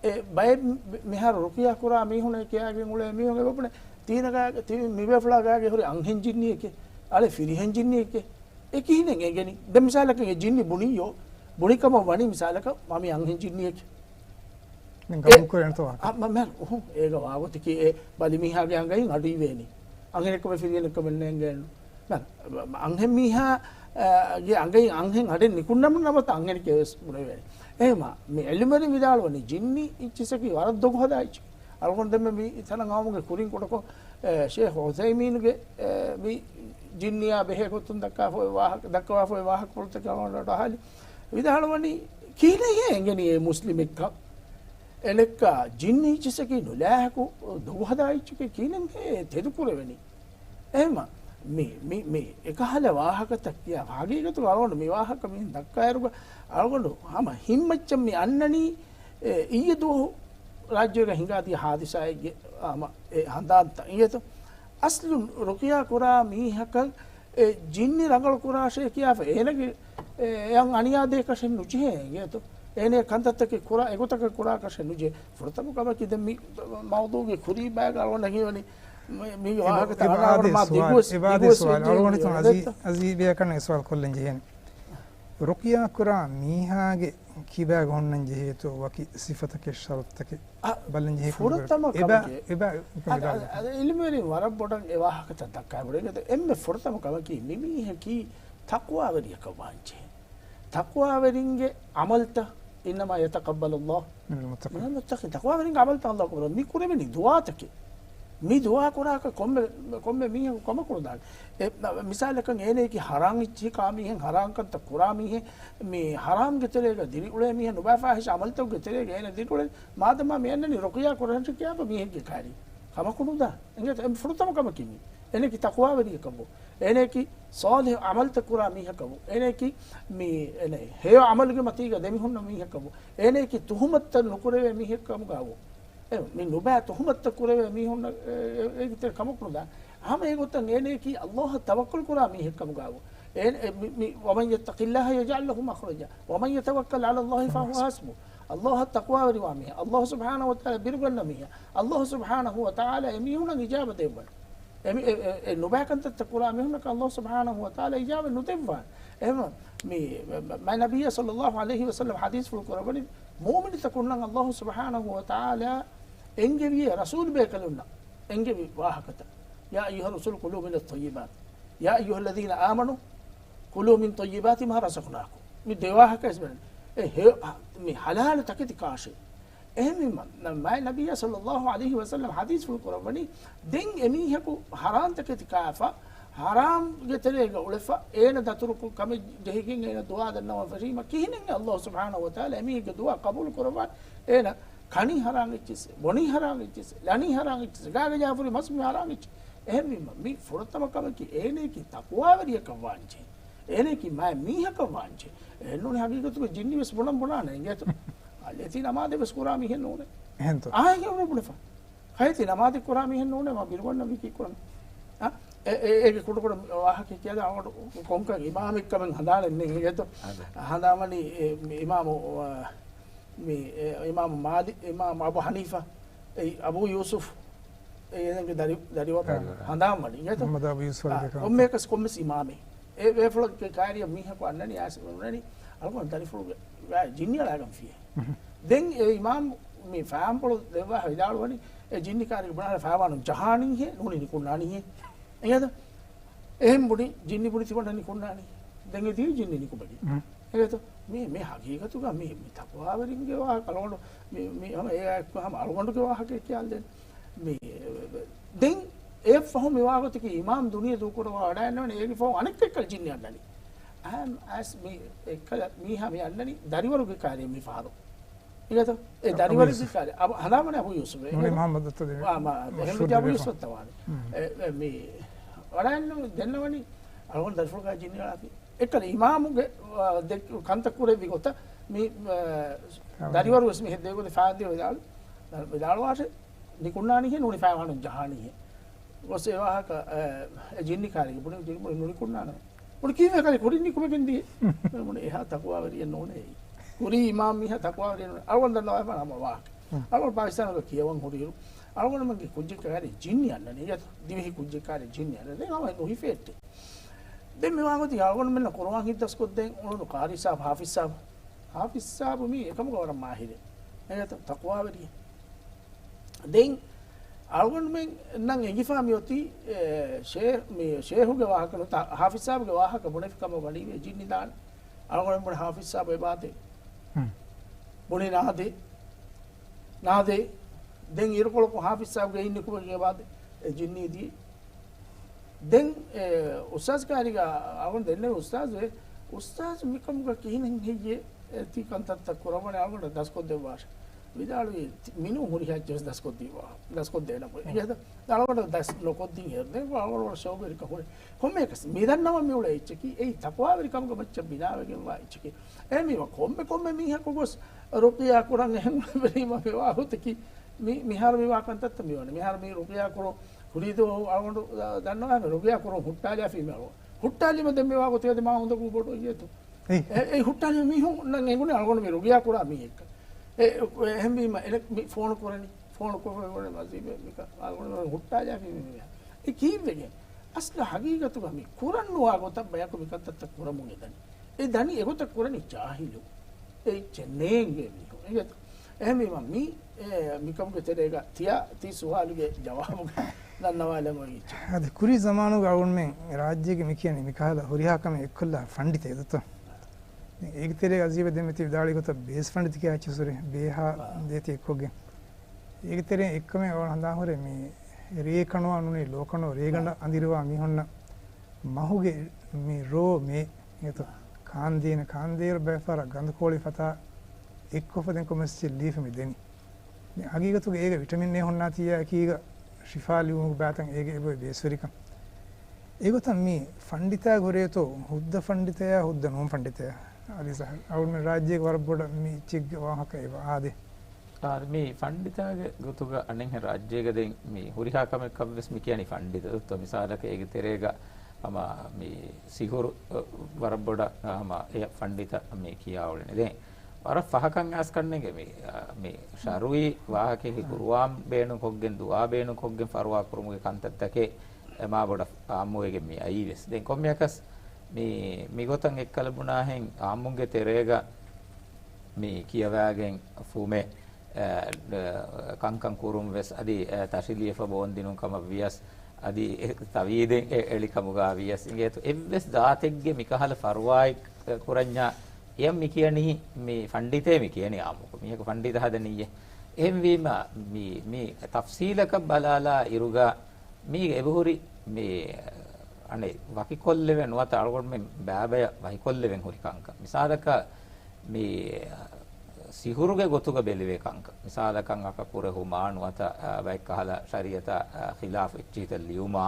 އެ، ބައެއް މި-، މިހާރު ރުޤިޔާ ކުރާ މީހުންނަށް ކިޔާގެން އުޅޭ މީހުން އެބަ ބުނޭ، ތީނަގާ-، ތީ މިބޭފުޅާގާގެ ހުރި އަންހެން ޖިންނިއެކޭ، އަޅެ ފިރިހެން ޖިންނިއެކޭ. އެ ކިހިނެއް އެނގެނީ؟ ދެން މިސާލަކަށް އެ ޖިންނި ބުނިއްޔޯ، ބުނިކަމަށް ވަނީ މިސާލަކަށް މަ މި އަންހެން ޖިންނިއެކޭ. ދެން އެ، ގަބޫލު ކުރޭނެތޯ ވާހަކަ؟ އަ، މަ-، މަ-، އުހު، އޭގަ ވާގޮތަކީ އެ ބަލިމީހާގެ އަނގައިން އަޑު އިވޭނީ. އަންހެނެއްކަމެއް ފިރިހެނެއްކަމެއް ނޭނގޭނު. މަ-، މަ-، އަންހެން މީހާ، އަ، ގެ އަނގައިން އަންހެން އަޑެއް ނިކުންނަމުން ނަމަ ތަ އަންހެނެކޭ ވެސް ބުނެވޭނެ. އެހެމަ، މި އިލްމުވެރިން ވިދާޅުވަނީ ޖިންނި އިއްޗިސަކީ ވަރަށް ދޮގު ހަދާ އިއްޗެއް. އަޅުގަނޑު ދެންމެ މި ތަނަށް އައުމުގެ ކުރިން ކުޑަކޮށް، އެ، ޝޭޚް ޢުޘައިމީނުގެ، އެ، މި ޖިންނިއާ ބެހޭ ގޮތުން ދައްކާފައި ވާހަކަ، ދައްކަވާފައި ވާހަކަފުޅުތަކެއް އަޅުގަނޑަށް އަހާލި. ވިދާޅުވަނީ، ކިހިނެއް އެނގެނީ އެ މުސްލިމެއްކަން؟ އެނެއްކާ ޖިންނި އިއްޗިއްސަކީ ނުލާހަކު ދޮގު ހަދާ އިއްޗެކޭ ކިހިނެއް ތެދުކުރެވެނީ؟ އެހެމަ މި، މި، މި އެކަހަލަ ވާހަކަތައް ކިޔާ ހަގީގަތުގަ އަޅުގަނޑު މި ވާހަކަ މިހެން ދައްކާއިރުގަ އަޅުގަނޑު ހަމަ ހިތްމައްޗަށް މި އަންނަނީ އެ، އިއްޔެ ދުވަހު ރާއްޖޭގަ ހިނގާދިޔަ ހާދިސާއެއްގެ ހަމަ އެ ހަނދާންތައް އިނގޭތޯ. އަސްލު ރުޤިޔާ ކުރާ މީހަކަށް އެ ޖިންނި ރަނގަޅު ކުރާށޭ ކިޔާފަ އޭނަގެ އެ އަން އަނިޔާ ދޭކަށެއް ނުޖެހޭ އިނގޭތޯ. އޭނަ ކަންތައްތަކެއް ކުރާ، އެގޮތަކަށް ކުރާކަށެއް ނުޖެހޭ. ފުރަތަމަ ކަމަކީ ދެން މި މައުޟޫގެ ކުރީ ބައިގަ އަޅުގަނޑަށް ހީވަނީ މި، މި ވާހަކަތައް އަންނާ އަޅުގަނޑު މާ ދިގުވެސް، ދިގުވެސް ވެއްޖެ އަޅުގަނޑު ހިތުން އަޒީ، އަޒީ ބޭކަން އެ ސުވާލު ކޮށްލަން ޖެހޭނެ. ރުޤިޔާ ކުރާ މީހާގެ ކިބާގަ ހުންނަން ޖެހޭތޯ ވަކި ސިފަތަކެއް ޝަރުޠުތަކެއް އަ، ބަލަން ޖެހޭ ފުރަތަމަ ކަމަކީ، އެބަ، އެބަ، އަ، އަ، އިލްމުވެރިން ވަރަށް ބޮޑަށް އެ ވާހަކަތައް ދައްކާ ބުނެގެން އެންމެ ފުރަތަމަ ކަމަކީ މި މީހަކީ ތަޤްވާވެރިޔަކަށް ވާންޖެހޭ. ތަޤްވާވެރިންގެ ޢަމަލްތައް، إنما يتقبل الله من المتقين. ތަޤްވާވެރިންގެ ޢަމަލްތައް ﷲ ޤަބޫލު. މި ކުރެވެނީ ދުޢާތަކެއް. މި ދުޢާ ކުރާކަށް ކޮންމެ، ކޮންމެ މީހަކު ކަމަކު ނުދާނެ. އެ، މިސާލަކަށް އޭނައަކީ ޙަރާމް އިއްޗިހި ކާ މީހެއް، ޙަރާމް ކަންތައް ކުރާ މީހެއް، މި ޙަރާމްގެ ތެރޭގަ ދިރިއުޅޭ މީހެއް، ނުބައި ފާޙިޝް ޢަމަލްތަކުގެ ތެރޭގަ އޭނަ ދިރިއުޅޭ، މާދަމާ މި އަންނަނީ ރުޤިޔާ ކުރަން ކިޔާފަ މީހެއްގެ ކާރި ކަމަކު ނުދާ. އެނގޭތަ؟ އެންމެ ފުރަތަމަ ކަމަކީ މީ. އޭނައަކީ ތަޤްވާވެރިޔަކަށްވޯ. އޭނައަކީ ޞާލިޙު ޢަމަލްތައް ކުރާ މީހަކަށްވޯ. އޭނައަކީ މި އޭނަ ހެޔޮ ޢަމަލުގެ މަތީގަ ދެމިހުންނަ މީހަކަށްވޯ. އޭނައަކީ ތުހުމަތުތައް ނުކުރެވޭ މީހެއްކަމުގައިވޯ. އެ، މި ނުބައި ތުހުމަތުތައް ކުރެވޭ މީހުންނަށް އެ، އެ، އޭގެ ތެރެ ކަމަކު ނުދާ. ހަމަ އެގޮތަށް އޭނައަކީ ﷲ އަށް ތަވައްކުލް ކުރާ މީހެއްކަމުގައިވޯ. އޭނަ، އެ، މި، މި، ومن يتق الله يجعل له مخرجا ومن يتوكل على الله فهو حسبه. ﷲ އަށް ތަޤްވާވެރިވާ މީހާ، ﷲ ސުބްޙާނަހޫ ވަތަޢާލާ ބިރުގަންނަ މީހާ، ﷲ ސުބްޙާނަހޫ ވަތަޢާލާ އެ މީހުންނަށް އިޖާބަ ދެއްވަން. އެ މި، އެ، އެ، އެ ނުބައި ކަންތައްތައް ކުރާ މީހުންނަކަށް ﷲ ސުބްޙާނަހޫ ވަތަޢާލާ އިޖާބަ ނުދެއްވާނެ. އެހެން މި، މަ، މަ، މާތް ނަބިއްޔާ ޞައްލައްލާހު ޢަލައިހި ވަސައްލަމް ޙަދީޘްފުޅު ކުރައްވަނީ، މުއުމިނުތަކުންނަށް ﷲ ސުބްޙާނަހޫ ވަތަޢާލާ އެންގެވިއޭ ރަސޫލު ބޭކަލުންނަށް އެންގެވި ވާހަކަތައް. يا أيها الرسل كلوا من الطيبات، يا أيها الذين آمنوا كلوا من طيبات ما رزقناكم. މި ދެ ވާހަކަ އެސް ބެން. އެ ހެ، މި ޙަލާލު ތަކެތި ކާށޭ. އެހެންވީމަ، މާތް ނަބިއްޔާ ޞައްލައްލާހު ޢަލައިހި ވަސައްލަމް ޙަދީޘްފުޅު ކުރައްވަނީ، ދެން އެމީހަކު ޙަރާމް ތަކެތި ކާފަ، ޙަރާމްގެ ތެރޭގަ އުޅެފަ، އޭނަ ދަތުރުކޮށް ކަމެއް ޖެހިގެން އޭނަ ދުޢާ ދަންނަވަން ފެށީމަ، ކިހިނެއް ﷲ ސުބްޙާނަހޫ ވަތަޢާލާ އެމީހެއްގެ ދުޢާ ޤަބޫލު ކުރައްވާނެ؟ އޭނަ ކަނީ ޙަރާމް އިއްޗިއްސެއް، ބޮނީ ޙަރާމް އިއްޗިއްސެއް، ލަނީ ޙަރާމް އިއްޗިއްސެއް، ގާގަ ޖާފުރި މަސް މީ ޙަރާމް އިއްޗިއްސެއް. އެހެންވީމަ، މި ފުރަތަމަ ކަމަކީ އޭނައަކީ ތަޤްވާވެރިޔަކަށް ވާންޖެހޭ. އޭނައަކީ މާތް މީހަކަށް ވާންޖެހޭ. އެހެންނޫނީ ހަގީގަތުގަ ޖިންނި ވެސް ބުނަން ބުނާނެ އިނގޭތޯ. އަލިއަތީ ނަމާދެއް ވެސް ކުރާ މީހެއް ނޫނޭ. އެހެންތޯ؟ އާ، އެހެން ބުނެފަ. ހައިތި ނަމާދެއް ކުރާ މީހެއް ނޫނޭ، މާ ބިރުގަންނަވީ ކީއްކުރަން؟ އާ، އެ، އެ، އޭގެ ކުޑަކުޑަ ވާހަކަ ކިޔާލަ އަޅުގަނޑު ކޮންކަން އިމާމެއްކަމެއް ހަނދާނެއް ނެތް އިނގޭތޯ. އާދެ. ހަނދާންވަނީ އެ، މި އިމާމު، އާ، މި، އެ، އިމާމު މާލި، އިމާމު އަބޫ ޙަނީފާ، އެ، އަބޫ ޔޫސުފް، އެ، އޭނަގެ ދަރި، ދަރިވަރު އާ. ހަނދާންވަނީ އިނގޭތޯ. މުޙައްމަދު އަބޫ ޔޫސުފް އާ، އަލް ބޭކަން. ކޮންމެއަކަސް ކޮންމެސް އިމާމެއް. އެ ބޭފުޅަކުގެ ކާރިއަށް މީހަކު އަންނަނީ އާސިމް ނޫނީ އަޅުގަނޑު ދަރިފުޅުގެ ޖިންނި އަޅާގަންފިޔޭ. ދެން އެ އިމާމް މި ފައިންޕުޅު ދެއްވާ ވިދާޅުވަނީ އެ ޖިންނި ކާރިގެ ބުނާނެ ފައިވާނުން ޖަހާނީހޭ ނޫނީ ނިކުންނާނީހޭ. އެނގޭތަ؟ އެހެން ބުނި ޖިންނި ބުނި ތިބަންނަ ނިކުންނާނީ. ދެން އެ ދިޔަ ޖިންނި ނިކުމެގެ. އެނގޭތަ؟ މި، މި ހަގީގަތުގަ މި، މި ތަޤްވާވެރިންގެ ވާހަކަ އަޅުގަނޑު މި، މި ހަމަ އެ އައި ހަމަ އަޅުގަނޑުގެ ވާހަކަ ކިޔާލަދޭން. މި، ދެން އެއަށްފަހު މި ވާގޮތަކީ އިމާމް ދުނިޔެ ދޫކުރައްވާ ވަޑައިންނަވަނީ އޭގެ ފަހު އަނެއްކަ އެއްކަލަ ޖިންނި އަންނަނީ. އަހަން އަސް މި އެއްކަލަ މީހާ މި އަންނަނީ ދަރިވަރުގެ ކާރި މި ފަހަރު. އިނގޭތޯ؟ އެ އަބޫ ދަރިވަރުގެ ޔޫސުފް. ކާރި. އަބު، ހަނދާންވަނީ އަބޫ ޔޫސުފް. ނޫނީ އިނގޭތޯ؟ މުޙައްމަދު އަތޮޅު މި، އާ، މާ، އެހެން މަޝްހޫރު ވެއްޖެ އަބޫ ދެރަފާ. ޔޫސުފް ތަވާނީ. މް. އެ، އެ، މި ވަޑައިންނަ ދެންނަވަނީ އަޅުގަނޑު ދަރިފުޅުގަ ޖިންނި އަޅާފި. އެއްކަލަ އިމާމުގެ، އާ، ދެ ކަންތައް ކުރެއްވި ގޮތަށް މި، އާ، ދަރިވަރު ވެސް މި ހެއްދޭ ގޮތެއް ފާދިޔަ ވިދާޅު، ވިދާޅުވާށޭ. ނިކުންނާނީހޭ ނޫނީ ފައިވާނުން ޖަހާނީހޭ. ގޮސް އެ ވާހަކަ، އެ، އެ ޖިންނި ކާރިގެ ބުނި، ޖިންނި ބުނި ނުނިކުންނާނެ. ބުނި ކީއްވެ ކަލޭ ކުރިން ނިކުމެގެން ދިޔަ. ބުނި އެހާ ތަޤްވާވެރިއެއް ނޫނޭ އެއީ. ކުރީ އިމާމް މީހާ ތަޤްވާވެރިއެއް ނޫނޭ. އަޅުގަނޑު ދަންނަވާފަ ހަމަ ވާހަކަ. އަޅުގަނޑު ޕާކިސްތާނުގަ ކިޔަވަން ހުރިއިރު، އަޅުގަނޑުމެންގެ ކުއްޖެއްގެ ކާރި ޖިންނި އަންނަނީ. ދިވެހި ކުއްޖެއްގެ ކާރި ޖިންނި އަންނަނީ. ދެން ހަމަ ނުހިފޭއްޓެ. ދެން މި ވާގޮތީ އަޅުގަނޑުމެންނަށް ޤުރުއާން ހިތްދަސްކޮށްދޭން އުޅުނު ޤާރީ ސާބް ޙާފިޒް ސާބް. ޙާފިޒް ސާބު މީ އެކަމުގަ ވަރަށް މާހިރެއް. އެނގޭތަ؟ ތަޤްވާވެރިއެއް. ދެން އަޅުގަނޑުމެންނަށް އެނގިފާ މިއޮތީ، އެ، ޝޭ، މި ޝޭހުގެ ވާހަކަ ނުތަ، ޙާފިޒް ސާބުގެ ވާހަކަ ބުނެފި ކަމަށް ވަނީ އެ ޖިންނި ދާނެ. އަޅުގަނޑުމެން ބުނި ޙާފިޒް ސާބު އެބާދޭ. ހުން. ބުނި ނާދޭ. ނާދޭ. ދެން އިރުކޮޅަކު ޙާފިޒް ސާބުގެ އިން ނިކުމެގެން އެބާދޭ. އެ ޖިންނީ ދިޔަ. ދެން އެ އުސްތާޒް ކާރިގަ އަޅުގަނޑު ދެންނެވި އުސްތާޒު، އެ އުސްތާޒު މިކަމުގަ ކިހިނެއް ހެއްޔޭ؟ އެ ތި ކަންތައްތައް ކުރައްވަނީ އަޅުގަނޑަށް ދަސްކޮށްދެއްވާށޭ. ވިދާޅުވީ، ތި-، މިނޫން ހުރިހާ އެއްޗެއް ވެސް ދަސްކޮށްދީފަ. ދަސްކޮށްދޭނަމޭ. އެހެން އަޅުގަނޑަށް ދަސް ނޮކޮށްދިން ހޭ. ދެން އަޅުގަނޑު ވަރަށް ޝައުގުވެރިކަން ހުރޭ. ކޮންމެއަކަސް މިދަންނަވަން މިއުޅޭ އެއްޗަކީ، އެއީ ތަޤްވާވެރިކަމުގެ މައްޗަށް ބިނާވެގެންވާ އެއްޗަކީ. އެހެންވީމަ ކޮންމެ ކޮންމެ މީހަކު ގޮސް ރުޤިޔާ ކުރަން އެހެން ވެރީމަ މިވާ ގޮތަކީ، މި، މިހާރު މިވާ ކަންތައްތައް މިވަނީ. މިހާރު މި ރުޤިޔާ ކުރުން ކުރީދޫ އަޅުގަނޑު ދަންނަވާ ރުޤިޔާ ކުރުން ހުއްޓާލިޔާފީ މިއަޅު. ހުއްޓާލީމަ ދެން މިވާ ގޮތެއް އަދި މާ އުނދަގޫ ބޮޑު އިއްޔޭތޯ. އެ، އެ، އެ ހުއްޓާލި މީހުންނަށް އެނގުނީ އަޅުގަނޑު މި ރުޤިޔާ ކުރާ މީހެއްކަން. އެ، އެ، އެހެންވީމަ އެ މި ފޯނު ކުރަނީ. ފޯނު ކޮށްފަ އެ މަޖީބެ މިކަ އަޅުގަނޑު ހުއްޓާލިޔާފީ މި މީހާ. އެ ކީއްވެގެން؟ އަސްލު ހަގީގަތުގަ މި ކުރަން ނުވާ ގޮތަށް ބަޔަކު މިކަންތައްތައް ކުރަމުން އެދަނީ. އެ ދަނީ އެގޮތަށް ކުރަނީ ޖާހިލު. އެ އެއްޗެއް ނޭނގޭ މީހުން. އެހެންވީމަ މި، އެ، މިކަމުގެ ތެރޭގަ ތިޔަ ތި ސުވާލުގެ ޖަވާބުގަ ދަންނަވާލަމު އެއްޗެއް. އަދި ކުރީ ޒަމާނުގަ އަޅުގަނޑުމެން ރާއްޖޭގެ މި ކިޔަނީ މިކަހަލަ ހުރިހާ ކަމެއް އެއްކޮށްލާ ފަންޑިތައެއް ދޯ. ދެން އޭގެ ތެރޭގަ އަޒީބެ ދެން މިތި ވިދާޅުވި ގޮތަށް ބޭސް ފަންޑިތަކީ އެއްޗެއް ހުރޭ ބޭހާ ދޭތި އެއްކޮށްގެން. އޭގެ ތެރެއިން އެއްކަމެއް އަޅުގަނޑު ހަނދާން ހުރޭ މި ރޭ ކަނުވާ ނޫނީ ލޯ ކަނު ރޭގަނޑަށް އަނދިރިވާ މީހުންނަށް މަހުގެ މި ރޯ މޭ އެތޯ ކާންދޭނެ ކާންދޭއިރު ބައެއް ފަހަރަށް ގަނދުކޯޅި ފަތާ އެއްކޮށްފަ ދެން ކޮމެސް ލީފަ މި ދެނީ. މި ހަގީގަތުގަ އޭގަ ވިޓަމިން އޭ ހުންނާތީ އެކީގަ ޝިފާ ލިބުމުގެ ބާތަން އޭގެ އެބޮތް ބޭސްވެރިކަން. އެގޮތަށް މި ފަންޑިތާގެ ހުރޭތޯ ހުއްދަ ފަންޑިތަޔާ ހުއްދަ ނޫން ފަންޑިތަޔާ؟ އަލީ ސަހަރް، އަޅުގަނޑުމެން ރާއްޖޭގެ ވަރަށް ބޮޑަށް މި އެއްޗެއްގެ ވާހަކަ އެބަ އާދޭ. އާ، މި ފަންޑިތާގެ ގޮތުގަ އަނެއްހެން ރާއްޖޭގަ ދެން މި ހުރިހާ ކަމެއްކަށްވެސް މި ކިޔަނީ ފަންޑިތަ ދޯ. މިސާލަކަށް އޭގެ ތެރޭގަ ހަމަ މި ސިހުރު، އަ، ވަރަށް ބޮޑަށް، އަ، ހަމަ އެ ފަންޑިތަ މި ކިޔާ އުޅެނީ. ދެން ވަރަށް ފަހަކަށް އައިސް ކަންނޭނގެ މި، އަ، މި ޝަރުޢީ ވާހަކައެއް ޤުރުއާން ބޭނުންކޮށްގެން، ދުޢާ ބޭނުންކޮށްގެން ފަރުވާ ކުރުމުގެ ކަންތައްތަކެއް އެ މާ ބޮޑަށް އާއްމުވެގެން މި އައީވެސް. ދެން ކޮންމެއަކަސް މި، މިގޮތަށް އެއްކަލަ ބުނާހެން އާއްމުންގެ ތެރޭގަ މި ކިޔަވާގެން ފުމެ، އަ، ކަންކަން ކުރުން ވެސް އަދި، އަ، ތަށިލިޔެފަ ބޯންދިނުން ކަމަށް ވިޔަސް އަދި ތަވީދެއް އެ-، އެޅިކަމުގަ ވިޔަސް އިނގޭތޯ އެއްވެސް ޒާތެއްގެ މިކަހަލަ ފަރުވާއެއް ކުރަންޏާ އެޔަށް މި ކިޔަނީ މި ފަންޑިތޭ މި ކިޔަނީ އާއްމުކޮށް. މީހަކު ފަންޑިތަ ހަދަނީއޭ. އެހެންވީމަ މި، މި ތަފްސީލަކަށް ބަލާލާ އިރުގަ މީގެ އެބަހުރި މި އަނެއް ވަކިކޮށްލެވޭ ނުވަތަ އަޅުގަނޑުމެން ބައިބަޔަށް ވަކިކޮށްލެވެން ހުރި ކަންކަން. މިސާލަކަށް މި ސިހުރުގެ ގޮތުގަ ބެލެވޭ ކަންކަން. މިސާލަކަށް އަކަ ކުރެހުމާ ނުވަތަ، އަ، ބައެއްކަހަލަ ޝަރީޢަތާ، އަ، ޚިލާފު އެއްޗިހިތައް ލިޔުމާ،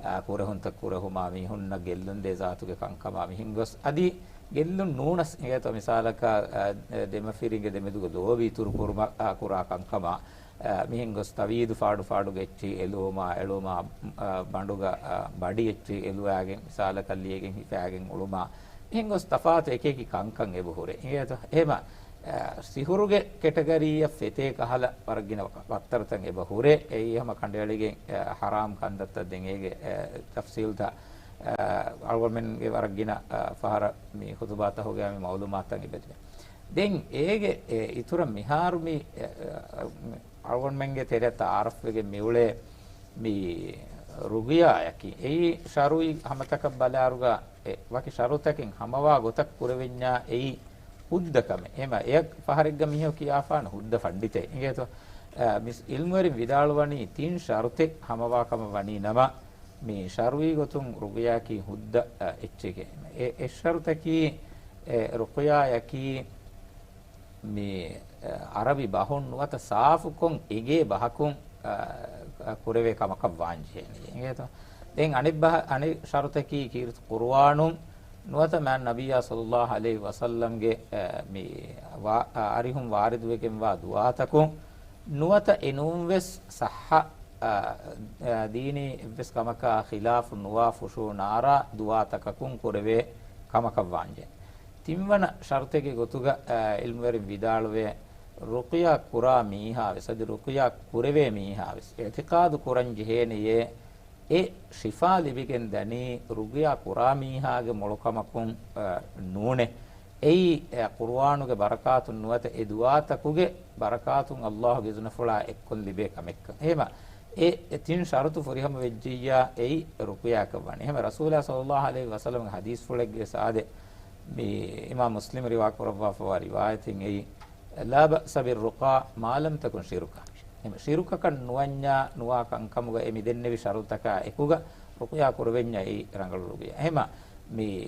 އަ، ކުރެހުންތައް ކުރެހުމާ މީހުންނަށް ގެއްލުންދޭ ޒާތުގެ ކަންކަމާ މިހެން ގޮސް އަދި ގެއްލުން ނޫނަސް އިނގޭތޯ މިސާލަކަށް، އަ، ދެމަފިރިންގެ ދެމެދުގަ ލޯބި އިތުރު ކުރުމަށް، އަ، ކުރާ ކަންކަމާ، އަ، މިހެން ގޮސް ތަވީދު ފާޑު ފާޑުގެ އެއްޗިހި އެލުވުމާ، އެޅުމާ، އަ، ބަނޑުގަ، އަ، ބަޑި އެއްޗިހި އެލުވާގެން މިސާލަކަށް ލިޔެގެން ހިފާގެން އުޅުމާ، މިހެން ގޮސް ތަފާތު އެކި އެކި ކަންކަން އެބަ ހުރޭ. އިނގޭތޯ؟ އެހެމަ، އަ، ސިހުރުގެ ކެޓަގަރީއަށް ފެތޭ ކަހަލަ ވަރަށް ގިނަ ވަ-، ވައްތަރުތައް އެބަ ހުރޭ. އެއީ ހަމަ ކަނޑައެޅިގެން، އަ، ޙަރާމް ކަންތައްތައް ދެން އޭގެ، އަ، ތަފްސީލްތައް، އަ، އަޅުގަނޑުމެންގެ ވަރަށް ގިނަ، އަ، ފަހަރަށް މި ޚުތުބާތަކުގައި މި މައުލޫމާތުތައް އެބަދިވޭ. ދެން އޭގެ، އެ، އިތުރަށް މިހާރު މި، އެ، އަ، އަޅުގަނޑުމެންގެ ތެރެއަށް ތަޢާރަފްވެގެން މިއުޅޭ މި ރުޤިޔާއަކީ އެއީ ޝަރުޢީ ހަމަތަކަށް ބަލާއިރުގަ އެ ވަކި ޝަރުތަކެއް ހަމަވާ ގޮތަށް ކުރެވެންޏާ އެއީ ހުއްދަ ކަމެއް. އެހެމަ އެޔަށް ފަހަރެއްގަ މީހަކު ކިޔާފާނު ހުއްދަ ފަންޑިތެއް އިނގޭތޯ؟ އަ، މިސް ޢިލްމުވެރިން ވިދާޅުވަނީ ތިން ޝަރުތެއް ހަމަވާ ކަމަށް ވަނީ ނަމަ، މި ޝަރުޢީ ގޮތުން ރުޤިޔާއަކީ ހުއްދަ، އަ، އެއްޗެކޭ. އެ، އެއް ޝަރުތަކީ، އެ، ރުޤިޔާއަކީ މި، އަ، ޢަރަބި ބަހުން ނުވަތަ ސާފުކޮށް އެނގޭ ބަހަކުން، އަ، އަ، ކުރެވޭ ކަމަކަށް ވާންޖެހޭނެ. އެނގޭތޯ؟ ދެން އަނެއް ބަހަ-، އަނެއް ޝަރުތަކީ ކީރިތި ޤުރުއާނުން ނުވަތަ މާތް ނަބިއްޔާ ޞައްލައްލާހު ޢަލައިހި ވަސައްލަމްގެ، އަ، މި ވާ-، އަ، އަރިހުން ވާރިދުވެގެންވާ ދުޢާތަކުން ނުވަތަ އެނޫންވެސް ސައްޙަ، އަ، އަ، ދީނީ އެއްވެސް ކަމަކާ ޚިލާފު ނުވާ ފުށޫނާރާ ދުޢާތަކަކުން ކުރެވޭ ކަމަކަށް ވާންޖެ. ތިންވަނަ ޝަރުތެއްގެ ގޮތުގަ، އަ، ޢިލްމުވެރިން ވިދާޅުވޭ، ރުޤިޔާ ކުރާ މީހާވެސް އަދި ރުޤިޔާ ކުރެވޭ މީހާވެސް އިޢްތިޤާދު ކުރަން ޖެހޭނެޔޭ، އެ ޝިފާ ލިބިގެން ދަނީ ރުޤިޔާ ކުރާ މީހާގެ މޮޅުކަމަކުން، އަ، ނޫނޭ. އެއީ، އެ، ޤުރުއާނުގެ ބަރަކާތުން ނުވަތަ އެ ދުޢާތަކުގެ ބަރަކާތުން ﷲ ގެ އިޒުނަފުޅާ އެއްކޮށް ލިބޭ ކަމެއްކަން. އެހެމަ، އެ، އެ ތިން ޝަރުތު ފުރިހަމަ ވެއްޖިއްޔާ، އެއީ ރުޤިޔާއަކަށް ވަނީ. އެހެމަ، ރަސޫލާ ޞައްލައްލާހު ޢަލައިހި ވަސައްލަމްގެ ޙަދީޘްފުޅެއްގެ ސާދެ، މި އިމާމް މުސްލިމް ރިވާ ކުރައްވާފަވާ ރިވާޔަތެއް އެއީ، لا بأس بالرقى ما لم تكن شركا. އެހެން ޝިރުކަކަށް ނުވަންޏާ ނުވާ ކަންކަމުގަ އެ މި ދެންނެވި ޝަރުތަކާ އެކުގަ ރުޤިޔާ ކުރެވެންޏާ އެއީ ރަނގަޅު ރުޤިޔާ. އެހެމަ މި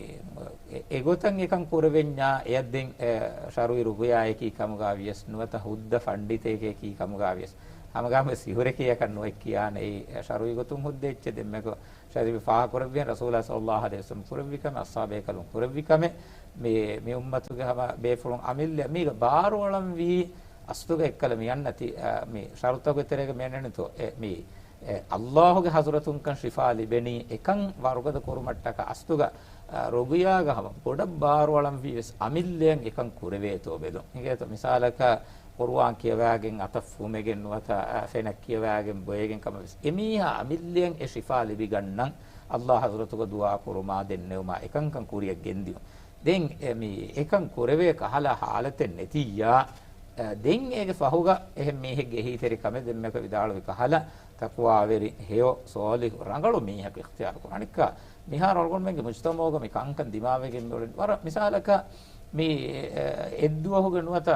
އެ-، އެގޮތަށް އެކަން ކުރެވެންޏާ އެޔަށް ދެން، އެ، ޝަރުއި ރުގުޔާއެކީ ކަމުގާ ވިޔަސް ނުވަތަ ހުއްދަ ފަންޑިތައެކޭކީ ކަމުގާ ވިޔަސް ހަމަގާމެ ސިހުރެކޭ އެކަން ނުވެ ކިޔާނެ. އެއީ ޝަރުއި ގޮތުން ހުއްދަ އެއްޗެއް ދެންމެކު ޝަރީފް ފާހަގަކުރެއްވިހެން ރަސޫލާ ޞައްލައްލާހު ޢަލައިހި ވަސައްލަމް ކުރެއްވި ކަމެއް، އަޞްޙާބޭކަލުން ކުރެއްވި ކަމެއް، މި، މި އުއްމަތުގެ ހަމަ ބޭފުޅުން އަމިއްލަ މީގަ ބާރުއަޅަންވީ އަސްލުގަ އެއްކަލަ މި އަންނަ ތި-، އަ، މި ޝަރުތަކުގެ ތެރޭގަ މި އަންނަނިތޯ، އެ، މި، އެ، އައްލާހުގެ ޙަޟްރަތުންކަން ޝިފާ ލިބެނީ އެކަން ވަރުގަދަ ކުރުމަށްޓަކާ އަސްލުގަ، އަ، ރުގުޔާގަ ހަމަ ބޮޑަށް ބާރުއަޅަންވީ ވެސް އަމިއްލަޔަށް އެކަން ކުރެވޭތޯ ބެލުން. އިނގޭތޯ މިސާލަކަށް ޤުރުއާން ކިޔަވާގެން އަތަށް ފުމެގެން ނުވަތަ، އަ، ފެނަށް ކިޔަވާގެން ބޮއެގެން ކަމަށް ވެސް އެމީހާ އަމިއްލަޔަށް އެ ޝިފާ ލިބިގަންނަން އައްލާހު ޙަޟްރަތުގަ ދުޢާ ކުރުމާ ދެންނެވުމާ އެކަންކަން ކުރިއަށް ގެންދިޔުން. ދެން އެ މި އެކަން ކުރެވޭ ކަހަލަ ޙާލަތެއް ނެތިއްޔާ، އަ، ދެން އޭގެ ފަހުގަ އެހެން މީހެއްގެ އެހީތެރިކަމެއް ދެންމެކަ ވިދާޅުވި ކަހަލަ ތަޤްވާވެރި، ހެޔޮ، ޞާލިޙު، ރަނގަޅު މީހަކު އިޚްތިޔާރު ކުރުން. އަނެއްކާ މިހާރު އަޅުގަނޑުމެންގެ މުޖްތަމަޢުގަ މި ކަންކަން ދިމާވެގެން މިއުޅެނީ. ވަރަށް މިސާލަކަށް މި، އެ، އެއްދުވަހުގެ ނުވަތަ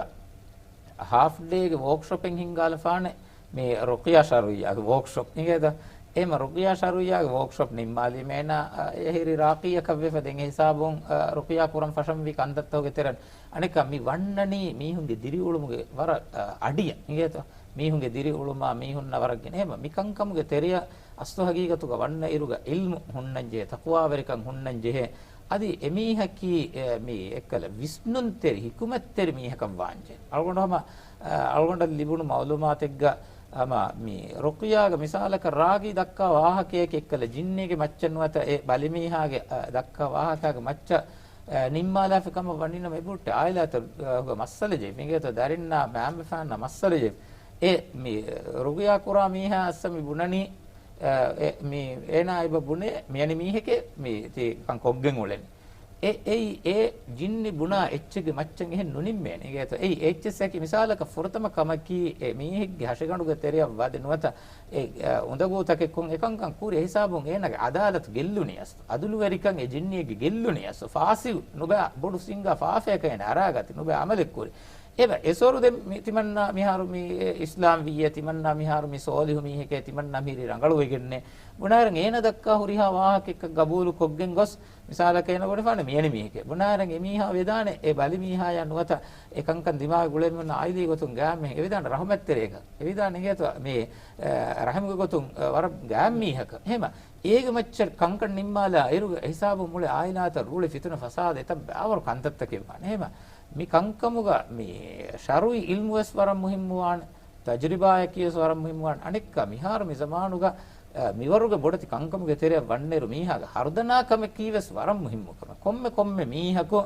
ހާފް ޑޭގެ ވޯކްޝޮޕެއް ހިންގާލަފާނެ މި ރުޤިޔާ ޝަރުޢިއްޔާގެ ވޯކްޝޮޕް އިނގޭތަ؟ އެހެމަ ރުޤިޔާ ޝަރުޢިއްޔާގެ ވޯކްޝޮޕް ނިންމާލީމަ އޭނާ، އަ، އެހެރި ރާޤީއަކަށްވެފަ ދެން އެ ހިސާބުން، އަ، ރުޤިޔާ ކުރަން ފަށަންވީ ކަންތައްތަކުގެ ތެރެއިން. އަނެއްކާ މި ވަންނަނީ މީހުންގެ ދިރިއުޅުމުގެ ވަރަށް، އަ، އަޑިއަށް އިނގޭތަ؟ މީހުންގެ ދިރިއުޅުމާ މީހުންނަށް ވަރަށް ގިނަ. އެހެމަ މި ކަންކަމުގެ ތެރެއަށް އަސްލު ހަގީގަތުގަ ވަންނަ އިރުގަ ޢިލްމު ހުންނަންޖެހޭ، ތަޤްވާވެރިކަން ހުންނަންޖެހޭ. އަދި އެމީހަކީ، އެ، މި އެއްކަލަ ވިސްނުންތެރި، ހިކުމަތްތެރި މީހަކަށް ވާންޖެހޭ. އަޅުގަނޑު ހަމަ، އަ، އަޅުގަނޑަށް ލިބުނު މަޢުލޫމާތެއްގަ ހަމަ މި ރުޤިޔާގަ މިސާލަކަށް ރާގީ ދައްކާ ވާހަކަޔަކީ އެއްކަލަ ޖިންނީގެ މައްޗަށް ނުވަތަ އެ ބަލިމީހާގެ، އަ، ދައްކާ ވާހަކާގެ މައްޗަށް، އަ، ނިންމާލާފި ކަމަށް ވަނީނަމަ އެބަހުއްޓޭ ޢާއިލާތަކުގަ މައްސަލަ ޖެހިފި. އިނގޭތޯ ދަރިންނާ މައިންބަފައިންނާ މައްސަލަ ޖެހިފި. އެ މި ރުޤިޔާ ކުރާ މީހާ އައްސަ މި ބުނަނީ، އެ، މި، އޭނާ އެބަ ބުނޭ، މިއަނި މީހެކޭ މި ތި ކަން ކޮށްގެން އުޅެނީ. އެ، އެއީ އެ ޖިންނި ބުނާ އެއްޗެއްގެ މައްޗަށް އެހެން ނުނިންމޭނެ. އިނގޭތޯ؟ އެއީ އެއްޗެއްސަކީ މިސާލަކަށް ފުރަތަމަ ކަމަކީ އެ މީހެއްގެ ހަށިގަނޑުގެ ތެރެއަށް ވަދެ ނުވަތަ އެ، އަ، އުނދަގޫތަކެއް ކޮށް އެކަންކަން ކުރި. އެ ހިސާބުން އޭނާގެ ޢަދާލަތު ގެއްލުނީ އަސް. ޢަދުލުވެރިކަން އެ ޖިންނިއެއްގެ ގެއްލުނީ އަސް. ފާސިގު ނުބައި ބޮޑު ސިނގާ ފާފަޔަކަށް އޭނާ އަރާގަތި ނުބައި ޢަމަލެއް ކުރި. އެބަ އެސޮރު ދެން މި ތިމަންނާ މިހާރު މި އިސްލާމް ވިއްޔޭ، ތިމަންނާ މިހާރު މި ސޯލިހު މީހެކޭ، ތިމަންނާ މިހިރީ ރަނގަޅުވެގެންނޭ. ބުނާއިރު އޭނަ ދައްކާ ހުރިހާ ވާހަކައެއްކަށް ގަބޫލު ކޮށްގެން ގޮސް، މިސާލަކަށް އޭނަ ބުނެފާނެ މިއަނި މީހެކޭ. ބުނާއިރު އެމީހާ ވެދާނެ އެ ބަލި މީހާޔާ ނުވަތަ އެ ކަންކަން ދިމާވެ ގުޅޭ މީހުންނާ އާއިލީ ގޮތުން ގާތްމެހެން އެވެދާނެ ރަޙުމަތްތެރިއަކަށް. އެވެދާނެ އިނގޭތޯ މި، އަ، ރަޙިމުގެ ގޮތުން، އަ، ވަރަށް ގާތް މީހަކަށް. އެހެމަ އޭގެ މައްޗަށް ކަންކަން ނިންމާލާ އިރުގަ އެހިސާބުން މުޅި އާއިލާތައް ރޫޅި ފިތުނަ ފަސާދަ އެތައް ބާވަރު ކަންތައްތަކެއް ވާނެ. އެހެމަ މި ކަންކަމުގަ މި ޝަރުޢީ ޢިލްމު ވެސް ވަރަށް މުހިއްމުވާނެ، ތަޖްރިބާއަކީ ވެސް ވަރަށް މުހިއްމުވާނެ. އަނެއްކާ މިހާރު މި ޒަމާނުގަ، އަ، މިވަރުގެ ބޮޑެތި ކަންކަމުގެ ތެރެއަށް ވަންނައިރު މީހާގެ ހަރުދަނާ ކަމަކީ ވެސް ވަރަށް މުހިއްމު ކަމެއް. ކޮންމެ ކޮންމެ މީހަކު،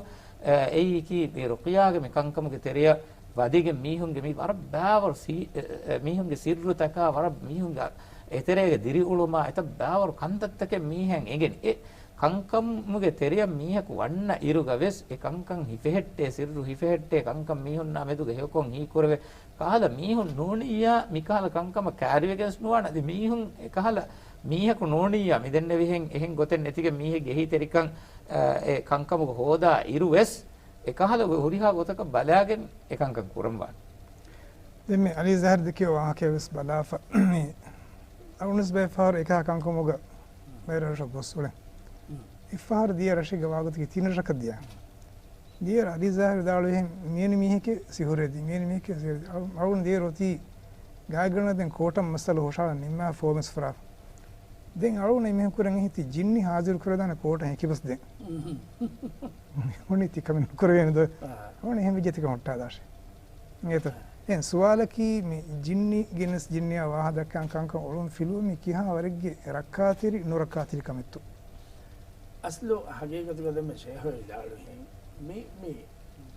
އަ، އެއީކީ މި ރުޤިޔާގެ މި ކަންކަމުގެ ތެރެއަށް ވަދެގެން މީހުންގެ މި ވަރަށް ބާވަރު ސީ-، އެ، އެ، މީހުންގެ ސިއްރުތަކާ ވަރަށް މީހުންގެ އެތެރޭގެ ދިރިއުޅުމާ އެތައް ބާވަރު ކަންތައްތަކެއް މީހަށް އެނގެނީ. އެ ކަންކަމުގެ ތެރެއަށް މީހަކު ވަންނަ އިރުގަ ވެސް އެ ކަންކަން ހިފެހެއްޓޭ، ސިއްރު ހިފެހެއްޓޭ، ކަންކަން މީހުންނާ މެދުގަ ހެޔޮކޮށް ހީކުރެވޭ. ކަހަލަ މީހުން ނޫނިއްޔާ މިކަހަލަ ކަންކަމަށް ކައިރިވެގެން ވެސް ނުވާނެ. އަދި މީހުން އެކަހަލަ މީހަކު ނޫނިއްޔާ މިދެންނެވިހެން އެހެން ގޮތެއް ނެތިގެން މީހެއްގެ އެހީތެރިކަން، އަ، އެ ކަންކަމުގަ ހޯދާ އިރު ވެސް އެކަހަލަ ހުރިހާ ގޮތަކަށް ބަލާގެން އެކަންކަން ކުރަން ވާނެ. ދެން މި އަލީ ޒަހަރު ދެކެވި ވާހަކަޔަށް ވެސް ބަލާފަ، މި އަޅުންވެސް ބައެއް ފަހަރު އެކަހަލަ ކަންކަމުގަ ބައެއް ރަށަށް ގޮސް އުޅެން. އެއްފަހަރު ދިޔަ ރަށެއްގަ ވާގޮތަކީ ތިން ރަށަކަށް ދިޔަ. ދިޔަ އަލީ ޒަހަރު ވިދާޅުވިހެން މިއަނި މީހެކޭ ސިހުރެއް ދީ، މިއަނި މީހެކޭ ސިހުރެއް ދީ. އަޅު-، އަޅުން ދިޔަ އޮތީ ގާތްގަނޑަށް ދެން ކޯޓަށް މައްސަލަ ހުށަހަޅަން ނިންމާ ފޯމެސް ފުރާފަ. ދެން އަޅުން އެމީހުން ކުރަން އެހިތި ޖިންނި ހާޒިރު ކުރެވިދާނެ ކޯޓަށް ހެކިބަސް ދެން. ހުނި ތިކަމެއް ނުކުރެވޭނެ ދޯ. އާ. އަޅުން އެހެން ވެއްޖެ ތިކަން ހުއްޓާދާށޭ. އިނގޭތޯ؟ ދެން ސުވާލަކީ މި ޖިންނި ގެނެސް ޖިންނިއާ ވާހަ ދައްކާ ކަންކަން އޮޅުން ފިލުވުމީ ކިހާ ވަރެއްގެ ރައްކާތެރި ނުރައްކާތެރި ކަމެއްތޯ؟ އަސްލު ހަގީގަތުގަ ދެންމެ ޝޭހު ވިދާޅުވިހެން މި، މި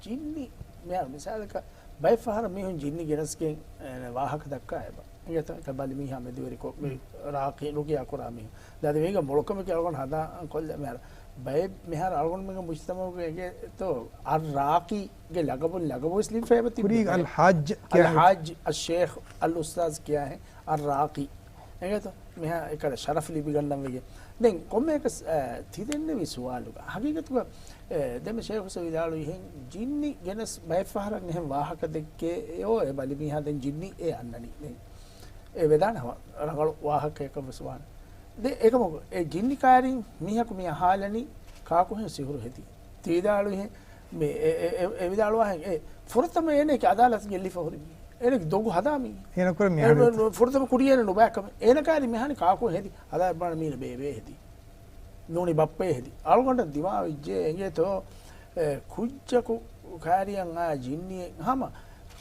ޖިންނި މިހާރު މިސާލަކަށް ބައެއް ފަހަރަށް މީހުން ޖިންނި ގެނެސްގެން، އެ، ވާހަކަ ދައްކާ އެބަ. އިނގޭތޯ؟ އެކަ ބަލި މީހާ މެދުވެރިކޮށް މި ރާޤީ ރުޤިޔާ ކުރާ މީހުން. ދާދި މީގަ މޮޅުކަމެކޭ އަޅުގަނޑު ހަނދާން ކޮށްލަ މިހާރު. ބައެއް މިހާރު އަޅުގަނޑުމެންގެ މުޖްތަމަޢުގަ އެނގޭތޯ އައްރާޤީގެ ލަގަބުން ލަގަބުވެސް ލިބިފައި އެބަ ތިބި. ކުރީގަ އަލް ޙާއްޖް ކިޔާ. އަލް ޙާއްޖް، އައްޝޭޚް، އަލް އުސްތާޛް ކިޔާހެން އައްރާޤީ. އެނގޭތޯ؟ މިހާ އެކަލަ ޝަރަފް ލިބިގަންނަން ވެގެން. ދެން ކޮންމެއަކަސް، އަ، ތިދެންނެވި ސުވާލުގަ ހަގީގަތުގަ، އެ، ދެންމެ ޝޭޚު ވިދާޅުވިހެން ޖިންނި ގެނެސް ބައެއް ފަހަރަށް އެހެން ވާހަކަ ދެއްކޭ، އެ އޯ އެ ބަލި މީހާ ދެން ޖިންނި އެ އަންނަނީ. ދެން އެ ވެދާނެ ހަމަ ރަނގަޅު ވާހަކައެއްކަން ވެސް ވާނެ. ދެ އެކަމަކު އެ ޖިންނި ކާރިން މީހަކު މި އަހާލަނީ ކާކުހެން ސިހުރު ހެދީ؟ ތިވިދާޅުވިހެން މި އެ، އެ، އެ، އެ ވިދާޅުވާހެން އެ ފުރަތަމަ އޭނައަކީ އަދާލަތު ގެއްލިފަ ހުރި މީ. އޭނަގެ ދޮގު ހަދާ މީ. ހީނަކުރެ މި އެ، އަހަރެން އެ، ފުރަތަމަ ކުރީ އޭނަ ނުބައިކަމެއް. އޭނަ ކާރި މިހާނި ކާކު ހެދި. ހަދާ ބާނ މީނަ ބޭބޭ ހެދި. ނޫނީ ބައްޕައޭ ހެދި. އަޅުގަނޑަށް ދިމާވެއްޖެ އެނގޭތޯ، އެ، ކުއްޖަކު ކާރިއަށް އާ ޖިންނިއެއް ހަމަ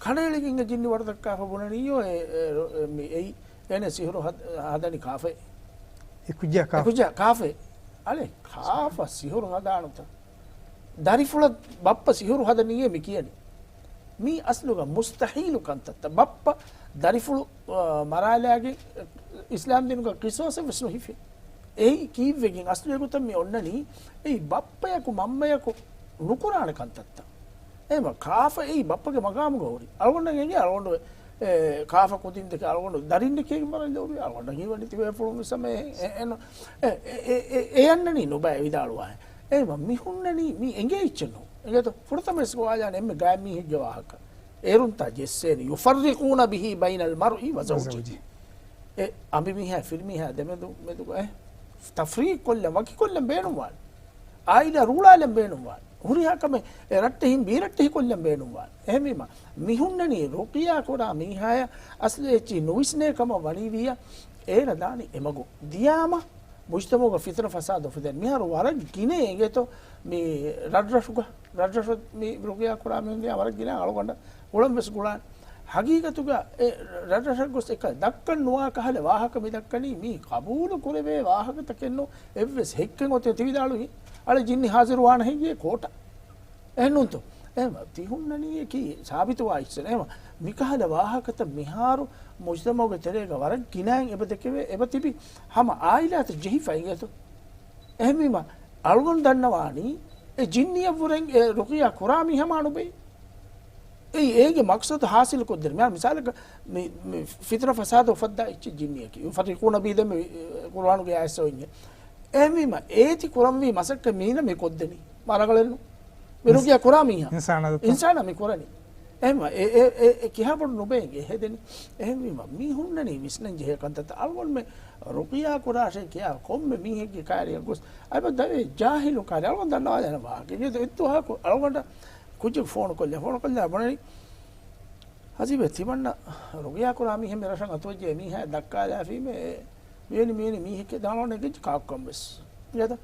ކަނޑައެޅިގެން އެ ޖިންނި ވަޑަދައްކާފަ ބުނަނީޔޯ އެ، އެ، ރޮ-، އެ، މި އެއީ އޭނަ ސިހުރު ހަދ-، ހަދަނީ ކާފައޭ. އެ ކުއްޖާ އެ ކާފަ. ކުއްޖާ ކާފައޭ. އަޅެ ކާފަ ސިހުރު ހަދާނުތަ؟ ދަރިފުޅަށް ބައްޕަ ސިހުރު ހަދަނީއޭ މި ކިޔަނީ. މީ އަސްލުގަ މުސްތަހީލު ކަންތައްތައް. ބައްޕަ ދަރިފުޅު، އާ، މަރާލާގެން އިސްލާމް ދީނުގަ ޤިޞާޞެއް ވެސް ނުހިފޭ. އެއީ ކީއްވެގެން އަސްލު އެގޮތަށް މި އޮންނަނީ އެއީ ބައްޕަޔަކު މަންމަޔަކު ނުކުރާނެ ކަންތައްތައް. އެހެންވީމަ ކާފަ އެއީ ބައްޕަގެ މަގާމުގަ ހުރި. އަޅުގަނޑަށް އެނގޭ އަޅުގަނޑު، އެ، ކާފަ ކުދިން ދެކެ އަޅުގަނޑު ދަރިންނެކޭ ވަރަށް ލޯބި. އަޅުގަނޑަށް ހީވަނީ ތިބޭފުޅުން ވެސް ހަމަ އެ، އެ، އެ، އެ، އެ، އެ އަންނަނީ ނުބައި ވިދާޅުވާހެން. އެހެންވީމަ މި ހުންނަނީ މީ އެނގޭ އެއްޗެއް ނޫން. އެނގޭތޯ؟ ފުރަތަމަ އިސްގޮވާލާނެ އެންމެ ގާތް މީހެއްގެ ވާހަކަ. އޭރުންތާ ޖެއްސޭނެ. يفرقون به بين المرء وزوجه. އެ އަނބިމީހާ ފިރިމީހާ ދެމެދު، މެދުގަ، އެ، ތަފްރީޤު ކޮށްލަން، ވަކިކޮށްލަން ބޭނުންވާނެ. އާއިލާ ރޫޅާލަން ބޭނުންވާނެ. ހުރިހާ ކަމެއް އެ ރައްޓެހިން ބީރައްޓެހި ކޮށްލަން ބޭނުންވާނެ. އެހެންވީމަ، މި ހުންނަނީ ރުޤިޔާ ކުރާ މީހާޔަށް އަސްލު އެއްޗެއް ނުވިސްނޭ ކަމަށް ވަނީވިއްޔާ، އޭނަ ދާނީ އެމަގު. ދިޔާމަ، މުޖްތަމަޢުގަ ފިތުނަ ފަސާދަ އުފެދޭނެ. މިހާރު ވަރަށް ގިނަ އެނގޭތޯ މި ރަށްރަށުގަ، ރަށްރަށު މި ރުޤިޔާ ކުރާ މީހުން ދިޔާ ވަރަށް ގިނަ އަޅުގަނޑަށް އުޅަން ވެސް ގުޅާނެ. ހަގީގަތުގަ އެ ރަށްރަށަށް ގޮސް އެކަ ދައްކަން ނުވާ ކަހަލަ ވާހަކަ މި ދައްކަނީ މީ ޤަބޫލު ކުރެވޭ ވާހަކަތަކެއްނު. އެއްވެސް ހެއްކެއް އޮތޭ ތިވިދާޅުވި އަޅެ ޖިންނި ހާޒިރު ވާނަ ހެއްޔޭ ކޯޓަށް؟ އެހެންނޫންތޯ؟ އެހެން ތިހުންނަނީއަކީ ސާބިތުވާ އިސްނެ. އެހެން މިކަހަލަ ވާހަކަތައް މިހާރު މުޖްތަމަޢުގެ ތެރޭގަ ވަރަށް ގިނައިން އެބަ ދެކެވޭ، އެބަ ތިބި ހަމަ އާއިލާތައް ޖެހިފަ އިނގޭތޯ. އެހެންވީމަ، އަޅުގަނޑު ދަންނަވާނީ، އެ ޖިންނިއަށްވުރެން އެ ރުޤިޔާ ކުރާ މީހާ ނުބޭ. އެއީ އޭގެ މަޤްޞަދު ހާސިލު ކޮށްދޭނެ. މިހާރު މިސާލަކަށް މި، މި ފިތުނަ ފަސާދަ އުފައްދާ އެއްޗެއް ޖިންނިއަކީ. يفرقون به ދެން މި ޤުރުއާނުގެ އާޔަތް އޮތް އިނގޭ. އެހެންވީމަ، އޭތި ކުރަންވީ މަސައްކަތް މީނަ މި ކޮށްދެނީ. މާ ރަނގަޅެއްނު. މި ރުޤިޔާ ކުރާ މީހާ. އިންސާނާ ދައްތަ. އިންސާނާ މި ކުރަނީ. އެހެންވީމަ، އެ، އެ، އެ، އެ ކިހާ ބޮޑު ނުބޭ އެ ހެދެނީ. އެހެންވީމަ، މި ހުންނަނީ ވިސްނަން ޖެހޭ ކަންތައްތައް. އަޅުގަނޑުމެ ރުޤިޔާ ކުރާށޭ ކިޔާ ކޮންމެ މީހެއްގެ ކާރިއަށް ގޮސް، އައިބަ ދަވޭ ޖާހިލު ކާރި. އަޅުގަނޑު ދަންނަވާލާނެ ވާހަކަ. އެ އެއްދުވަހަކު އަޅުގަނޑަށް ކުއްޖަކު ފޯނު ކޮށްލި، ފޯނު ކޮށްލާ ބުނަނީ، ހަސީބޭ ތިމަންނަ ރުޤިޔާ ކުރާ މީހެއް މި ރަށަށް އަތުވެއްޖެ އެ މީހާ ދައްކާލާފީމޭ، މިވެނި މިވެނި މީހެކޭ ދާނޯނެ ގެއްޖެ ކާކުކަން ވެސް. އިނގޭތަ؟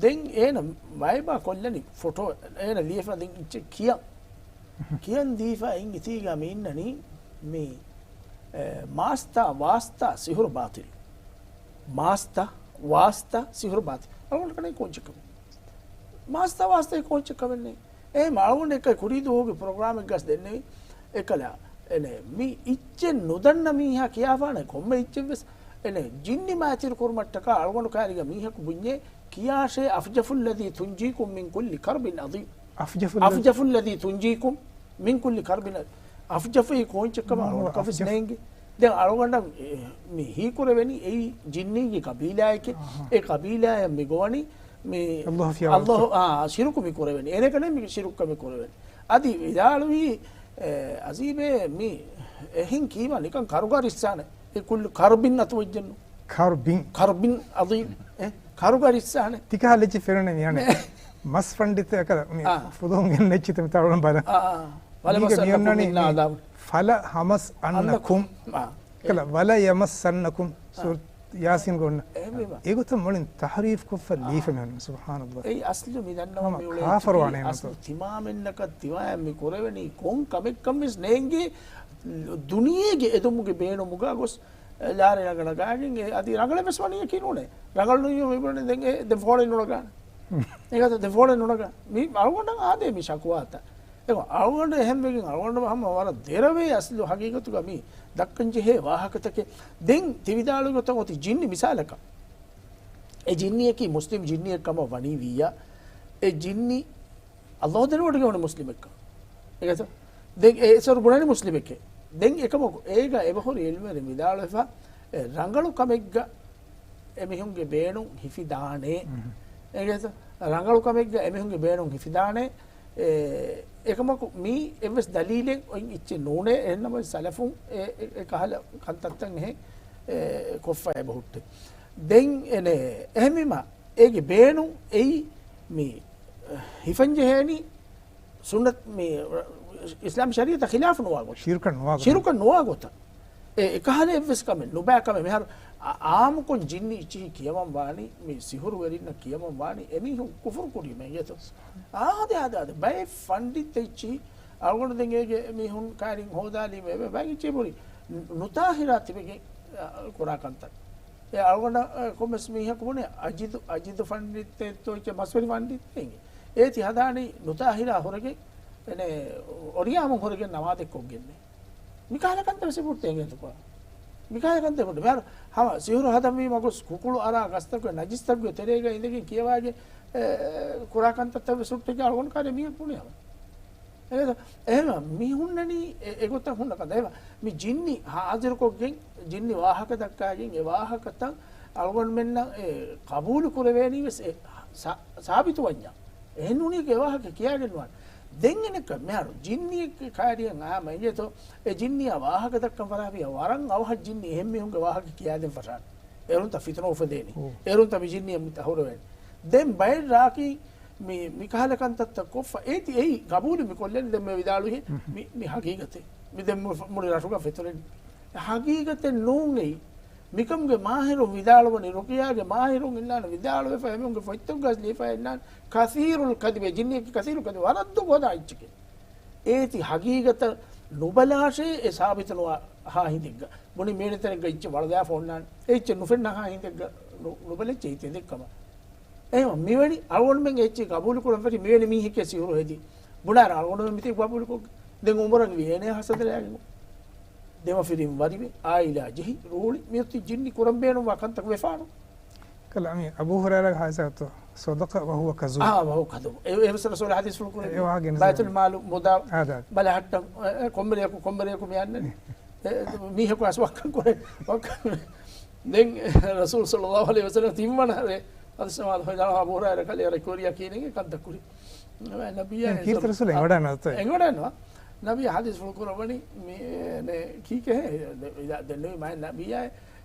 ދެން އޭނަ ވައިބާ ކޮށްލަނީ ފޮޓޯ، އޭނަ ލިޔެފަ ދެން އިއްޗެއް ކިޔަން. ކިޔަން ދީފަ އިން އިތީގަ މި އިންނަނީ މި، އެ، މާސްތާ ވާސްތާ ސިހުރު ބާޠިލް. މާސްތާ ވާސްތާ ސިހުރު ބާޠިލް. އަޅުގަނޑަށް ކަންނޭނގެ ކޯންޗެއްކަމެއް. މާސްތާ ވާސްތާ ކޯންޗެއްކަމެއް ނެތް. އެހެން އަޅުގަނޑު އެކަ ކުރީ ދުވަހުގެ ޕްރޮގްރާމެއްގަސް ދެންނެވި. އެކަލަ، އެނެ، މި އިއްޗެއް ނުދަންނަ މީހާ ކިޔާފާނެ ކޮންމެ އިއްޗެއްވެސް، އެނެ، ޖިންނި މާތިރު ކުރުމަށްޓަކާ އަޅުގަނޑު ކާރިގަ މީހަކު ބުންޏޭ، ކިޔާށޭ أفجف الذي تنجيكم من كل كرب عظيم. أفجف الذي أفجف الذي تنجيكم من كل كرب عظيم. އަފްޖަފު ކޯންޗެއްކަމަށް މާ ހުވަ އަޅުގަނޑު ކަފިސް އަފްޖަފު؟ ނޭނގެ. ދެން އަޅުގަނޑަށް އެ، މި ހީކުރެވެނީ އެއީ ޖިންނީގެ ޤަބީލާއެކޭ. އަހަ. އެ ޤަބީލާއަށް މި ގޮވަނީ މި ﷲ ފިޔާވަޅު ﷲ، އާ، ޝިރުކު މި ކުރެވެނީ. އޭނަކަނޭ މި ޝިރުކު މި ކުރެވެނީ. އަދި ވިދާޅުވީ، އެ، އަޒީބޭ މި އެހިން ކީމަ ނިކަން ކަރުގަ ރިއްސާނެ. އެ ކުއްލު ކަރުބިން އަތުވެއްޖެންނު. ކަރުބިން. ކަރުބިން ޢަޒީމް. އެ، ކަރުގަ ރިއްސާނެ. ތިކަހަލަ އެއްޗެއް ފެނުނެ މިހާނެ. މި މަސް ފަންޑިތަ އެކަލަ މި އާ. ފުލުހުން ގެންނަ އެއްޗެއް ތަ މިތާ އަޅުގަނޑު ބަލަ. އާ، އާ. މީގެ މި އޮންނަނީ މި ފަލަ ހަމަސް އަންނަކުމް. އާ. އެކަލަ ވަލަ ޔަމަސްސަންނަކުމް. އާ. ސޫރަތު ޔާސީންގަ އޮންނަ. އެހެންވީމަ. އެގޮތަށް މުޅިން ތަޙްރީފް ކޮށްފަ އާ. ލީފަ މިހާނެ. ސުބްޙާނަﷲ. އެއީ އަސްލު މި ދަންނަވަން ހަމަ މި އުޅޭ ކާފަރު އެއްޗަކީ ވާނެ އަސްލު ނަތޯ. ތިމާމެންނަކަށް ތިމާޔަށް މި ކުރެވެނީ ކޮން ކަމެއްކަން ވެސް ނޭނގޭ ދުނިޔޭގެ އެދުމުގެ ބޭނުމުގަ ގޮސް ލާރި ރަނގަޅަށް ގާގެން އެ އަދި ރަނގަޅެއް ވެސް ވަނީ އެކީ ނޫނޭ. ރަނގަޅު ނުވިޔުމަ މިބުނެ ދެން އެ ދެ ފޯޅެއް ނުނަގާނެ. އެގަތަ ދެ ފޯޅެއް ނުނަގާ. މި އަޅުގަނޑަށް އާދޭ މި ޝަކުވާތައް. އެ އަޅުގަނޑު އެހެން ވެގެން އަޅުގަނޑު ހަމަ ވަރަށް ދެރަވޭ އަސްލު ހަގީގަތުގަ މި ދައްކަން ޖެހޭ ވާހަކަތަކެއް. ދެން ތިވިދާޅުވި ގޮތަށް އޮތީ ޖިންނި މިސާލަކަށް. އެ ޖިންނިއަކީ މުސްލިމް ޖިންނިއެއް ކަމަށް ވަނީ ވިއްޔާ. އެ ޖިންނި ﷲ ދެނެވޮޑިގެން މުސްލިމެއްކަން. އެގަތަ؟ ދެން އެ އެސަރު ބުނަނީ މުސްލިމެކޭ. ދެން އެކަމަކު އޭގަ އެބަހުރި ޢިލްމުވެރިން ވިދާޅުވެފަ، އެ ރަނގަޅު ކަމެއްގަ އެމީހުންގެ ބޭނުން ހިފިދާނެ. މް. އެގަތަ؟ ރަނގަޅު ކަމެއްގަ އެމީހުންގެ ބޭނުން ހިފިދާނެ. އެ، އެކަމަކު މީ އެއްވެސް ދަލީލެއް އޮތް އެއްޗެއް ނޫނޭ. އެހެންނަމަވެސް ސަލަފުން އެ، އެ، އެ ކަހަލަ ކަންތައްތައް އެހެން، އެ، ކޮށްފަ އެބަހުއްޓޭ. ދެން އެނެ، އެހެންވީމަ، އޭގެ ބޭނުން އެއީ، މި ހިފަންޖެހޭނީ ސުންނަތް މި އިސްލާމް ޝަރީޢަތަށް ޚިލާފު ނުވާ ގޮތަށް. ޝިރުކަށް ނުވާ ގޮތަށް. ޝިރުކަށް ނުވާ ގޮތަށް. އެ އެކަހަލަ އެއްވެސް ކަމެއް ނުބައި ކަމެއް. މިހާރު އާ-، އާއްމުކޮށް ޖިންނި އިއްޗިހި ކިޔަވަން ވާނީ، މި ސިހުރުވެރިންނަށް ކިޔަވަން ވާނީ، އެމީހުން ކުފުރު ކުރީމޭ އިނގޭތޯ. އާދެ، އާދެ، އާދެ. ބައެއް ފަންޑިތްތައް އިއްޗިހި، އަޅުގަނޑު ދެން އޭގެ މީހުން ކައިރިން ހޯދާލީމޭ، ބައެއް އިއްޗިހި ބުނި ނު-، ނުތާހިރާ ތިބެގެން، އަ، ކުރާ ކަންތައް. އެ އަޅުގަނޑަށް، އަ، ކޮންމެސް މީހަކު ބުނި އަޖިދު، އަޖިދު ފަންޑިތްތައްތޯ އެއްޗެއް މަސްވެރި ފަންޑިތްތައް އިނގޭ. އޭތި ހަދާނީ ނުތާހިރާ ހުރެގެން، އެނެ، އޮރިޔާމުން ހުރެގެން ނަމާދެއް ކޮށްގެންނޭ. މިކަހަލަ ކަންތައް ވެސް އެބަހުއްޓޭ އިނގޭތޯ. މިކަހަލަ ކަންތައް އެބަހުއްޓޭ. މިހާރު ހަމަ ސިހުރު ހަދަންވީމަ ގޮސް ކުކުޅު އަރާ ގަސްތަކުގެ ނަޖިސްތަކުގެ ތެރޭގަ އިނދެގެން ކިޔަވާގެން، އެ، ކުރާ ކަންތައްތައް ވެސް ހުއްޓެގެން އަޅުގަނޑު ކާރި މީހަކު ބުނި ހަމަ. އެހެން، އެހެން މި ހުންނަނީ އެ-، އެގޮތަށް ހުންނަ ކަންތައް. އެހެން މި ޖިންނި ހާޒިރުކޮށްގެން، ޖިންނި ވާހަކަ ދައްކާގެން، އެ ވާހަކަތައް އަޅުގަނޑުމެންނަށް އެ ޤަބޫލު ކުރެވޭނީ ވެސް އެ ސާ-، ސާބިތު ވަންޏާ. އެހެން ނޫނީ އެ ވާހަކަ ކިޔާގެން ނުވާނެ. ދެން އެނެއްކަ މިހާރު ޖިންނިއެއްގެ ކާރިއަށް އާމަ އިނގޭތޯ، އެ ޖިންނިއާ ވާހަކަ ދައްކަން ފަށާފިއްޔާ ވަރަށް އަވަހަށް ޖިންނި އެހެން މީހުންގެ ވާހަކަ ކިޔާދޭން ފަށާނެ. އޭރުންތަ ފިތުނަ އުފެދޭނީ. އޯ. އޭރުންތަ މި ޖިންނިއަށް މި ތަހުރުވޭނީ. ދެން ބައެއް ރާކީ މި، މި ކަހަލަ ކަންތައްތައް ކޮށްފަ އޭތި އެއީ ގަބޫލު މި ކޮށްލެން ދެން މި ވިދާޅުވިހެން މް. މި، މި ހަގީގަތެއް. މި ދެން މު-، މުޅި ރަށުގަ ފެތުރެނީ. ހަގީގަތެއް ނޫން އެއީ. މިކަމުގެ މާހިރުން ވިދާޅުވަނީ، ރުޤިޔާގެ މާހިރުން އިންނާނެ ވިދާޅުވެފަ، އެމީހުންގެ ފޮތްތަކުގަސް ލިޔެފަ އިންނާނެ، ކަސީރުލް ކަޛިބޭ، ޖިންނިއަކީ ކަސީރުލް ކަޛިބޭ، ވަރަށް ދޮގު ހަދާ އެއްޗެކޭ. އޭތި ހަގީގަތަށް ނުބަލާށޭ އެ ސާބިތު ނުވާ ހާ ހިނދެއްގަ. ބުނި މޭނެ ތެރެއްގަ އެއްޗެއް ވަޅުލާފަ އޮންނާނެ. އެ އެއްޗެއް ނުފެންނަ ހާ ހިނދެއްގަ ނު-، ނުބަލައްޗޭ އެއްޗެއް ދެއްކަމަށް. އެހެން މިވެނި އަޅުގަނޑުމެން އެއްޗެއް ގަބޫލު ކުރަން ފެށި މިވެނި މީހެކޭ ސިހުރު ހެދީ. ބުނާރަ އަޅުގަނޑުމެން މިތި ގަބޫލުކޮށް. ދެން އުމަރަށް ވި އޭނަޔާ ހަސަދަ ލާގެން. ދެމަފިރިން ވަރިވެ، އާއިލާ ޖެހި، ރޫޅި، މިއޮތީ ޖިންނި ކުރަން ބޭނުންވާ ކަންތަކު ވެފާނު. ކަލާ މި އަބޫ ހުރައިރާގެ ހާދިސާތޯ، صدق وهو كذوب. އާ، وهو كذوب. އެ، އެވެސް ރަސޫލާ ހަދީސްފުޅު ކުރެއްވި. އެ ވާހަކަ ގެނެސް ބައިތުލް މާލު މުދާ އާ، ދާ. ބަލަހައްޓަން، އެ، އެ، ކޮންމެރެއަކު، ކޮންމެރެއަކު މި އަންނަނީ. އެ، މީހަކު އަސް ވައްކަން ކުރޭ، ވައްކަން. ދެން ރަސޫލު ޞައްލައްލާހު ޢަލައިހި ވަސައްލަމަ ތިންވަނަ ހަރެ ހަދީސް ނަމާދު ހޮވިދާން އަބޫ ހުރައިރާ ކަލޭ ރައްކޯރިޔާ ކީނެގެ ކަންތައް ކުރި. ނަބިއްޔާ ދެން ކީރިތި ރަސޫލާ އެނގިވަޑައިގަންނަވާ. އެނގިވަޑައިގަންނަވާ. ނަބިއްޔާ ހަދީސްފުޅު ކުރައްވަނީ މި، ނެ، ކީކޭ ދެ-، ދެންނެވި މާތް ނަބިއްޔާ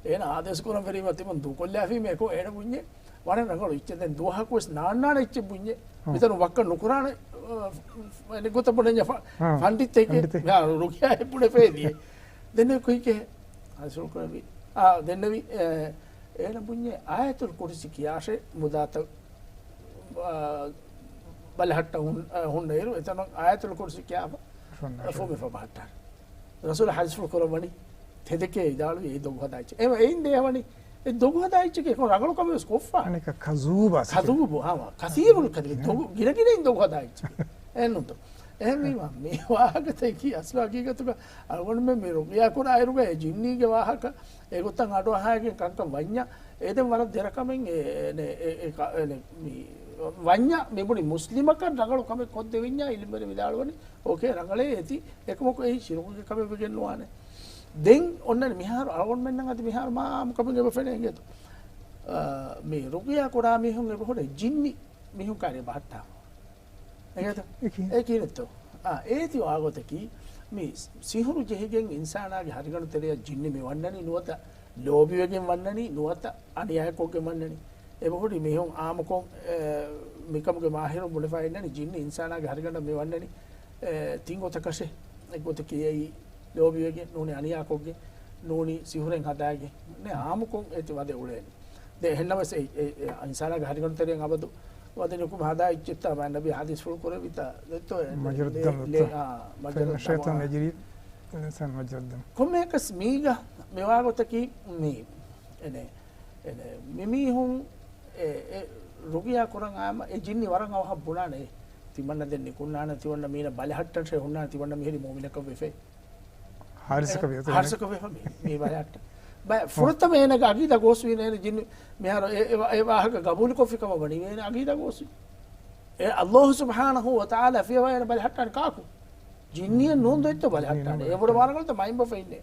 އޭނަ އާދޭސް ކުރަން ފެރީމަ ތިމަން ދޫކޮށްލާފީމޭ ކޯ އޭނަ ބުންޏެ ވަރަށް ރަނގަޅު އެއްޗެއް ދެން ދުވަހަކު ވެސް ނާންނާނެ އެއްޗެއް ބުންޏެ. އޮ. މިތަނު ވައްކަ ނުކުރާނެ، އަ، އެނެ ގޮތަށް ބުނެންޏާ ފަ-، އަ، ފަންޑިތެކެ ފަންޑިތެ. މިހާރު ރުގިޔާ އެއްބުނެ ފޭދިޔެ. ދެން ކުއިކެ ހަދީސްފުޅު ކުރެއްވި. އާ، ދެންނެވި، އެ، އޭނަ ބުންޏެ އާޔަތުލް ކުރުސި ކިޔާށޭ މުދާތައް، އާ، ބަލަހައްޓަ ހުން-، އަ، ހުންނައިރު އެތަނުން އާޔަތުލް ކުރުސި ކިޔާފަ، ފުން އަށް ފުމެފަ ބަހައްޓާނެ. ރަސޫލާ ހަދީސްފުޅު ކުރައްވަނީ ތެދެކޭ ވިދާޅުވި އެއީ ދޮގު ހަދާ އެއްޗެއް. އެ-، އެއިން ދޭ ވަނީ އެ ދޮގު ހަދާ އެއްޗެކޭ ކޮން ރަނގަޅު ކަމެއް ވެސް ކޮށްފާ. އަނެކަ ކަޒޫބާ ސިކެ. ކަޒޫބު، ހާ، ކަސީރުލް ކަޛިބި، ދޮގު، ގިނަ ގިނައިން ދޮގު ހަދާ އެއްޗެކޭ. އެހެންނުތޯ. އެހެންވީމަ، މި ވާހަކަތަކީ އަސްލު ހަގީގަތުގަ އަޅުގަނޑުމެން މި ރުގިޔާ ކުރާ އިރުގަ އެ ޖިންނީގެ ވާހަކަ އެގޮތަށް އަޑުއަހާގެން ކަންކަން ވަންޏާ، އެ ދެން ވަރަށް ދެރަ ކަމެއް އެ، އެ، އެ، އެ، ކަ-، އެ، މި ވަންޏާ މިބުނި މުސްލިމަކަށް ރަނގަޅު ކަމެއް ކޮށްދެވިންޏާ އިލްމުވެރިން ވިދާޅުވަނީ، އޯކޭ، ރަނގަޅޭ އޭތި، އެކަމަކު އެއީ ޝިރުކުގެ ކަމެއް ވެގެން ނުވާނެ. ދެން އޮންނަނީ މިހާރު އަޅުގަނޑުމެންނަށް އަދި މިހާރު މާ އާއްމު ކަމެއް އެބަ ފެނޭ އިނގޭތޯ. އާ، މި ރުގިޔާ ކުރާ މީހުން އެބަ ހުރެ ޖިންނި މީހުން ކާރި ބަހައްޓާފަ. އެނގޭތަ؟ އެކި. އެ ކީރިތޯ؟ އާ، އޭތި ވާގޮތަކީ، މި ސިހުރު ޖެހިގެން އިންސާނާގެ ހަރިގަނޑު ތެރެއަށް ޖިންނި މި ވަންނަނީ ނުވަތަ ލޯބިވެގެން ވަންނަނީ ނުވަތަ އަނިޔާކޮށްގެން ވަންނަނީ. އެބަހުރި މީހުން އާއްމުކޮށް، އެ، މިކަމުގެ މާހިރުން ބުނެފަ އިންނަނީ ޖިންނި އިންސާނާގެ ހަރިގަނޑަށް މި ވަންނަނީ، އެ، ތިން ގޮތަކަށޭ. އެއް ގޮތަކީ އެއީ ލޯބިވެގެން ނޫނީ އަނިޔާކޮށްގެން ނޫނީ ސިހުރެއް ހަދާގެން ނޭ އާއްމުކޮށް އޭތި ވަދެ އުޅޭނީ. ދެ އެހެންނަމަވެސް އެ، އެ، އެ، އިންސާނާގެ ހަރިގަނޑު ތެރެއިން އަބަދު ވަދެ ނުކުމެ ހަދާ އެއްޗެއްތާ މާތް ނަބީ ހަދީސްފުޅު ކުރެއްވިތާ ދެއްތޯ އެ، މަޖްރަ ލޭ، ދަމް ލޭ، ދެއްތޯ. އާ، މަޖްރަ ފައިން ޝައިޠާނު ދަމާ. ޔަޖްރީ އިންސާން މަޖްރަ ދަމް. ކޮންމެއަކަސް މީގަ މިވާގޮތަކީ މީ، އެނެ، އެނެ، މިމީހުން އެ، އެ، ރުގިޔާ ކުރަން އާމަ އެ ޖިންނި ވަރަށް އަވަހަށް ބުނާނެ. ތިމަންނަ ދެން ނިކުންނާނެ، ތިމަންނަ މީނަ ބަލަހައްޓަންށޭ ހުންނާނެ، ތިމަންނަ މިހިރީ މުއުމިނަކަށް ވެފައި. ހާރިސަކަށް އެ، ވިޔަތު ހާރިސަކަށް ވެފަ މި، މި ބަލަހައްޓަ. ބަ-، ފުރަތަމަ އޭނަގެ އަގީދާ ގޯސްވީ ނޭނ ޖިންނި މިހާރު އެ، އެ، އެ ވާހަކަ ގަބޫލުކޮށްފި ކަމަށް ވަނީ އޭނަ އަގީދާ ގޯސްވީ. އެ އައްލާހު ސުބްޙާނަހު ވަ ތަޢާލާ ފިޔަވާ އޭނަ ބަލަހައްޓާނެ ކާކު؟ ޖިންނިއެއް ނޫން ދޯ އެއްޗެއް ބަލަހައްޓާނެ. ޖިންނިއެއް އެ ބޮޑު ވާރަކަޅަތަ މައިންބަފަ އިންނޭ.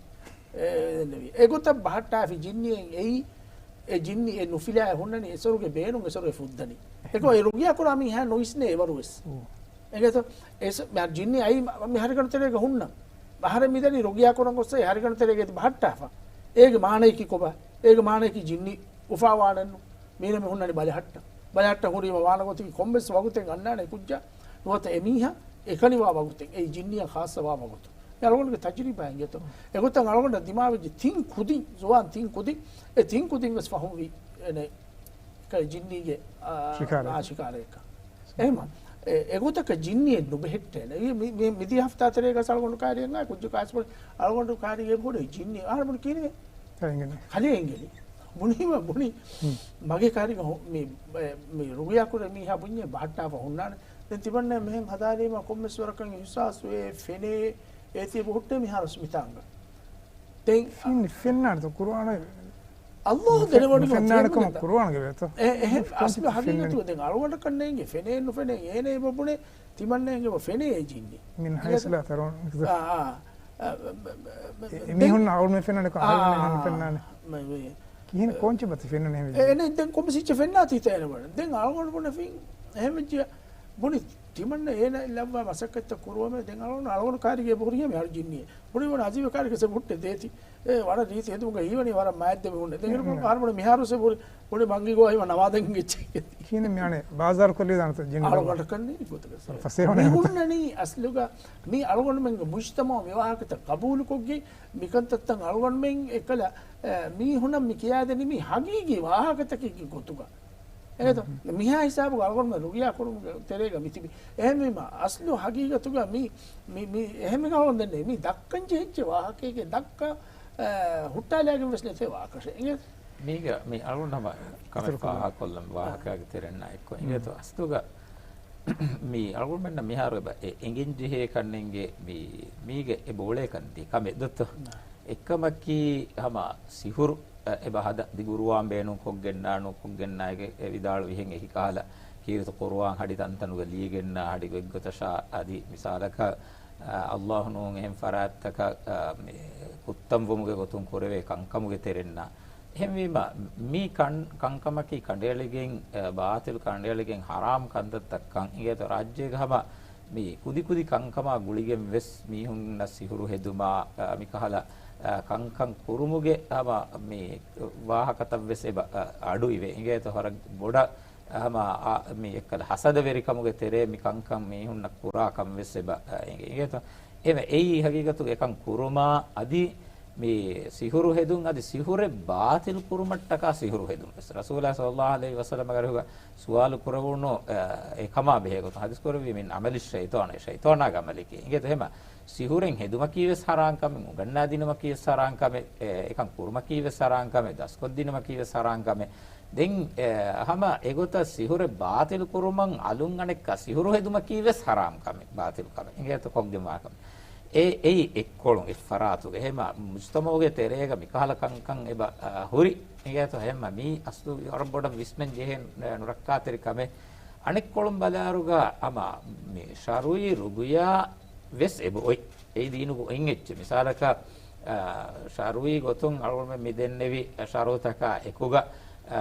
އެ، އެ، އެގޮތަށް ބަހައްޓާފި ޖިންނިއެއް އެއީ، އެ ޖިންނި އެ ނުފިލާ އެ ހުންނަނީ އެސޮރުގެ ބޭނުން އެސޮރު އެ ފުއްދަނީ. އެކޮ އެ ރުގިޔާ ކުރާ މީހާ ނުވިސްނޭ އެވަރުވެސް. އެނގޭތޯ؟ އެ ސ-، މި ޖިންނި އައީ މި ހަރިގަނޑު ތެރޭގަ ހުންނަ. އަހަރެން މިދަނީ ރުގިޔާ ކުރަން ގޮއްސަ އެ ހަރިގަނޑު ތެރޭގަ އެތި ބަހައްޓާފަ. އޭގެ މާނައަކީ ކޮބާ؟ އޭގެ މާނައަކީ ޖިންނި އުފާވާނެއްނު. މީނަ މި ހުންނަނީ ބަލަހައްޓަ. ބަލަހައްޓަން ހުރީމަ ވާނަމަ ގޮތަކީ ކޮންމެސް ވަގުތެއް އަންނާނެ ކުއްޖާ ނުވަތަ އެމީހާ އެކަނިވާ ވަގުތެއް އެއީ ޖިންނިއަށް ޚާއްޞަވާ ވަގުތު. އެ އަޅުގަނޑުގެ ތަޖުރިބާ އިނގޭތޯ. އެގޮތަށް އަޅުގަނޑަށް ދިމާވެއްޖެ ތިން ކުދިން، ޒުވާން ތިން ކުދިން، އެ ތިން ކުދިން ވެސް ފަހުން ވީ އެނެ ކައި ޖިންނީގެ، އާ، ޝިކާރައެއް. އާ، ޝިކާރައެއްކަން. އެހެމަ، އެ، އެގޮތަކަށް ޖިންނިއެއް ނުބެހެއްޓޭނެ. މި، މި، މި، މިދިޔަ ހަފްތާ ތެރޭގަ އަޅުގަނޑު ކާރިއެއް ކުއްޖަކު އަސްބޮޑ އަޅުގަނޑު ކާރިގެ ބޮޑު ޖިންނި. އާ، ބުނި ކިހިނެއް؟ ކަލޭ އެނގެނީ. ކަލޭ އެނގެނީ. ބުނީމަ ބުނި، މަގެ ކާރިގަ ހު-، މި، އެ، މި ރުގިޔާ ކުރޭ މީހާ ބުންޏޭ ބަހައްޓާފަ ހުންނާނެ. ދެން ތިމަންނަ މެހެން ހަދާލީމަ ކޮންމެސް ވަރަކަށް އިހުސާސް ވޭ، ފެނޭ، އޭތި ބޮހުއްޓޭ މިހާރުސް މިތާނގަ. ދެން ފެން-، ފެންނާނެތޯ ޤުރުއާނަށް؟ އައްލާހު ދެނެވަޑި ފެންނާނެ ކަމަށް ޤުރުއާންގެ ވޭތޯ؟ އެ، އެހެން އަސްލު ހަގީގަތުގަ ދެން އަޅުގަނޑަކަށް ނޭނގެ ފެނޭ ނުފެނޭ އޭނަ އެބަ ބުނޭ ތިމަންނައިން އެބަ ފެނޭ އެ ޖިންނި. މިން ހައިސްލާ ތަރުން. އާ، އާ. އެ، އެ، އެ، އެ، މީހުން އަޅުގަނޑު ފެންނާނެ ކޮ-، އާ، އަޅުގަނޑު ފެންނާނެ. މެ، މެ. ކިހިނެއް ކޯންޗެއް ބަތި ފެންނަނީ ހެން؟ އެ، އެ، ދެން ކޮންމެސް އެއްޗެއް ފެންނާތީ ތޭނެވަން. ދެން އަޅުގަނޑު ބުނެފިން އެހެން ވެއްޖެ ބުނި ތިމަންނަ އޭނަ ލައްވާ މަސައްކަތްތައް ކުރުވަމޭ. ދެން އަޅުގަނޑު، އަޅުގަނޑު ކާރިގެ ބުހުރިހެމެ އަޅު ޖިންނިއެއް. ބުނި ވަނަ އަޖީބަ ކާރިގެ ސެ ބުއްޓެ ދޭތި. އެ ވަރަށް ރީތި ހެދުމުގަ ހީވަނީ ވަރަށް މާތްދެމި ހުންނެ. ދެން އިރުކޮށް އަހަރުމަނި މިހާރު ސެ ބުރި، ބުނި ބަންގި ގޮވާ ހީވަނީ ނަމާދަށް އެއްޗެއް. ކިހިނެއް މި އަނެއް ބާޒާރު ކޮށްލީ ދާނަތަ ޖިންނި އަޅުގަނޑަކަށް ނީ ގޮތަކަށް. ފަސޭހަ މި ނޭނގެ. ހުންނަނީ އަސްލުގަ މި އަޅުގަނޑުމެންގެ މުޖްތަމަޢު މި ވާހަކަތައް ޤަބޫލުކޮށްގެން މިކަންތައްތައް އަޅުގަނޑުމެން އެކަލަ، އެ، މީހުނަށް މި ކިޔާދެނީ މި ހަގީގީ ވާހަކަތަކެއްގެ ގޮތުގަ. އެހެދޯ؟ މިހާ ހިސާބުގަ އަޅުގަނޑުމެން ރުގިޔާ ކުރުމުގެ ތެރޭގަ މިތިބި. އެހެންވީމަ، އަސްލު ހަގީގަތުގަ މި، މި، މި އެހެން މި ގަވަން ދެންނެވި. މި ދައްކަން ޖެހިއްޖެ ވާހަކައިގެ ދައްކަ، އަ، ހުއްޓާލައިގެން ވެސް ނެތޭ ވާހަކަށެއް. އިނގޭ؟ މީގަ މި އަޅުގަނޑު ހަމަ ކަމެއް އިތުރު ކުރުން. ފާހަގަކޮށްލަން ވާހަކައިގެ ތެރެންނާ އެއްކޮށް. އިނގޭތޯ އަސްލުގަ މި އަޅުގަނޑުމެންނަށް މިހާރު އެބަ އެ އެނގެން ޖެހޭ ކަންނެންގެ މި، މީގެ އެބަ އުޅޭ ކަން ދެ ކަމެއް ދޮއްތޯ؟ އެއްކަމަކީ ހަމަ ސިހުރު، އެ، އެބަ ހަދަ ދި ޤުރުއާން ބޭނުން ކޮށްގެންނާ ނޫކޮށްގެންނާ އޭގެ އެ ވިދާޅުވިހެން އެކި ކަހަލަ ކީރިތި ޤުރުއާން ހަޑި ތަންތަނުގަ ލިޔެގެންނާ ހަޑި ގޮތްގޮތަށާ އަދި މިސާލަކަށް، އަ، އައްލާހު ނޫން އެހެން ފަރާތްތަކަށް، އަ، މި ކުއްތަންވުމުގެ ގޮތުން ކުރެވޭ ކަންކަމުގެ ތެރެންނާ. އެހެންވީމަ، މި ކަން، ކަންކަމަކީ ކަނޑައެޅިގެން، އަ، ބާޠިލު ކަނޑައެޅިގެން ހަރާމް ކަންތައްތައްކަން އިނގޭތޯ ރާއްޖޭގަ ހަމަ މި ކުދިކުދި ކަންކަމާ ގުޅިގެން ވެސް މީހުންނަށް ސިހުރު ހެދުމާ، އަ، މިކަހަލަ، އަ، ކަންކަން ކުރުމުގެ ހަމަ މި ވާހަކަތައް ވެސް އެބަ، އަ، އަޑު އިވޭ. އިނގޭތޯ ހަރަ ބޮޑަށް ހަމަ، އަ، މި އެއްކަލަ ހަސަދަވެރިކަމުގެ ތެރޭ މި ކަންކަން މީހުންނަށް ކުރާ ކަން ވެސް އެބަ، އަ، އެނގޭ. އިނގޭތޯ؟ އެމެ އެއީ ހަގީގަތުގަ އެކަން ކުރުމާ އަދި މި ސިހުރު ހެދުން އަދި ސިހުރެއް ބާޠިލު ކުރުމަށްޓަކާ ސިހުރު ހެދުން ވެސް. ރަސޫލާ ޞައްލައްލާހު ޢަލައިހި ވަސައްލަމަ ގަރުހުގަ ސުވާލު ކުރެވުނު، އެ، އެކަމާ ބެހޭ ގޮތުން ޙަދީޘް ކުރެއްވީ، މިން ޢަމަލި ޝައިޠާން، ޝައިޠާނާގެ ޢަމަލެކޭ. އިނގޭތޯ ހަމަ ސިހުރެއް ހެދުމަކީ ވެސް ޙަރާން ކަމެއް، އުނގަންނާ ދިނުމަކީ ވެސް ޙަރާން ކަމެއް، އެ، އެކަން ކުރުމަކީ ވެސް ޙަރާން ކަމެއް، ދަސްކޮށްދިނުމަކީ ވެސް ޙަރާން ކަމެއް. ދެން، އެ، ހަމަ އެގޮތަށް ސިހުރެއް ބާޠިލު ކުރުމަށް އަލުން އަނެއްކާ ސިހުރު ހެދުމަކީ ވެސް ޙަރާމް ކަމެއް، ބާޠިލު ކަމެއް. އިނގޭތޯ ކޮށްގެންވާ ކަމެއް. އެ، އެއީ އެއްކޮޅުން އެއްފަރާތުގަ. އެހެމަ މުޖްތަމަޢުގެ ތެރޭގަ މިކަހަލަ ކަންކަން އެބަ، އަ، ހުރި. އިނގޭތޯ ހަމަ މީ އަސްލު ވަރަށް ބޮޑަށް ވިސްނަން ޖެހޭ، އަ، ނުރައްކާތެރި ކަމެއް. އަނެއްކޮޅުން ބަލާއިރުގަ ހަމަ މި ޝަރުޢީ ރުގުޔާ ވެސް އެބަ އޮތް. އެއީ ދީނުގެ އޮތް އެއްޗެއް. މިސާލަކަށް، އާ، ޝަރުޢީ ގޮތުން އަޅުގަނޑުމެން މި ދެންނެވި ޝަރުޠުތަކާ އެކުގަ، އާ،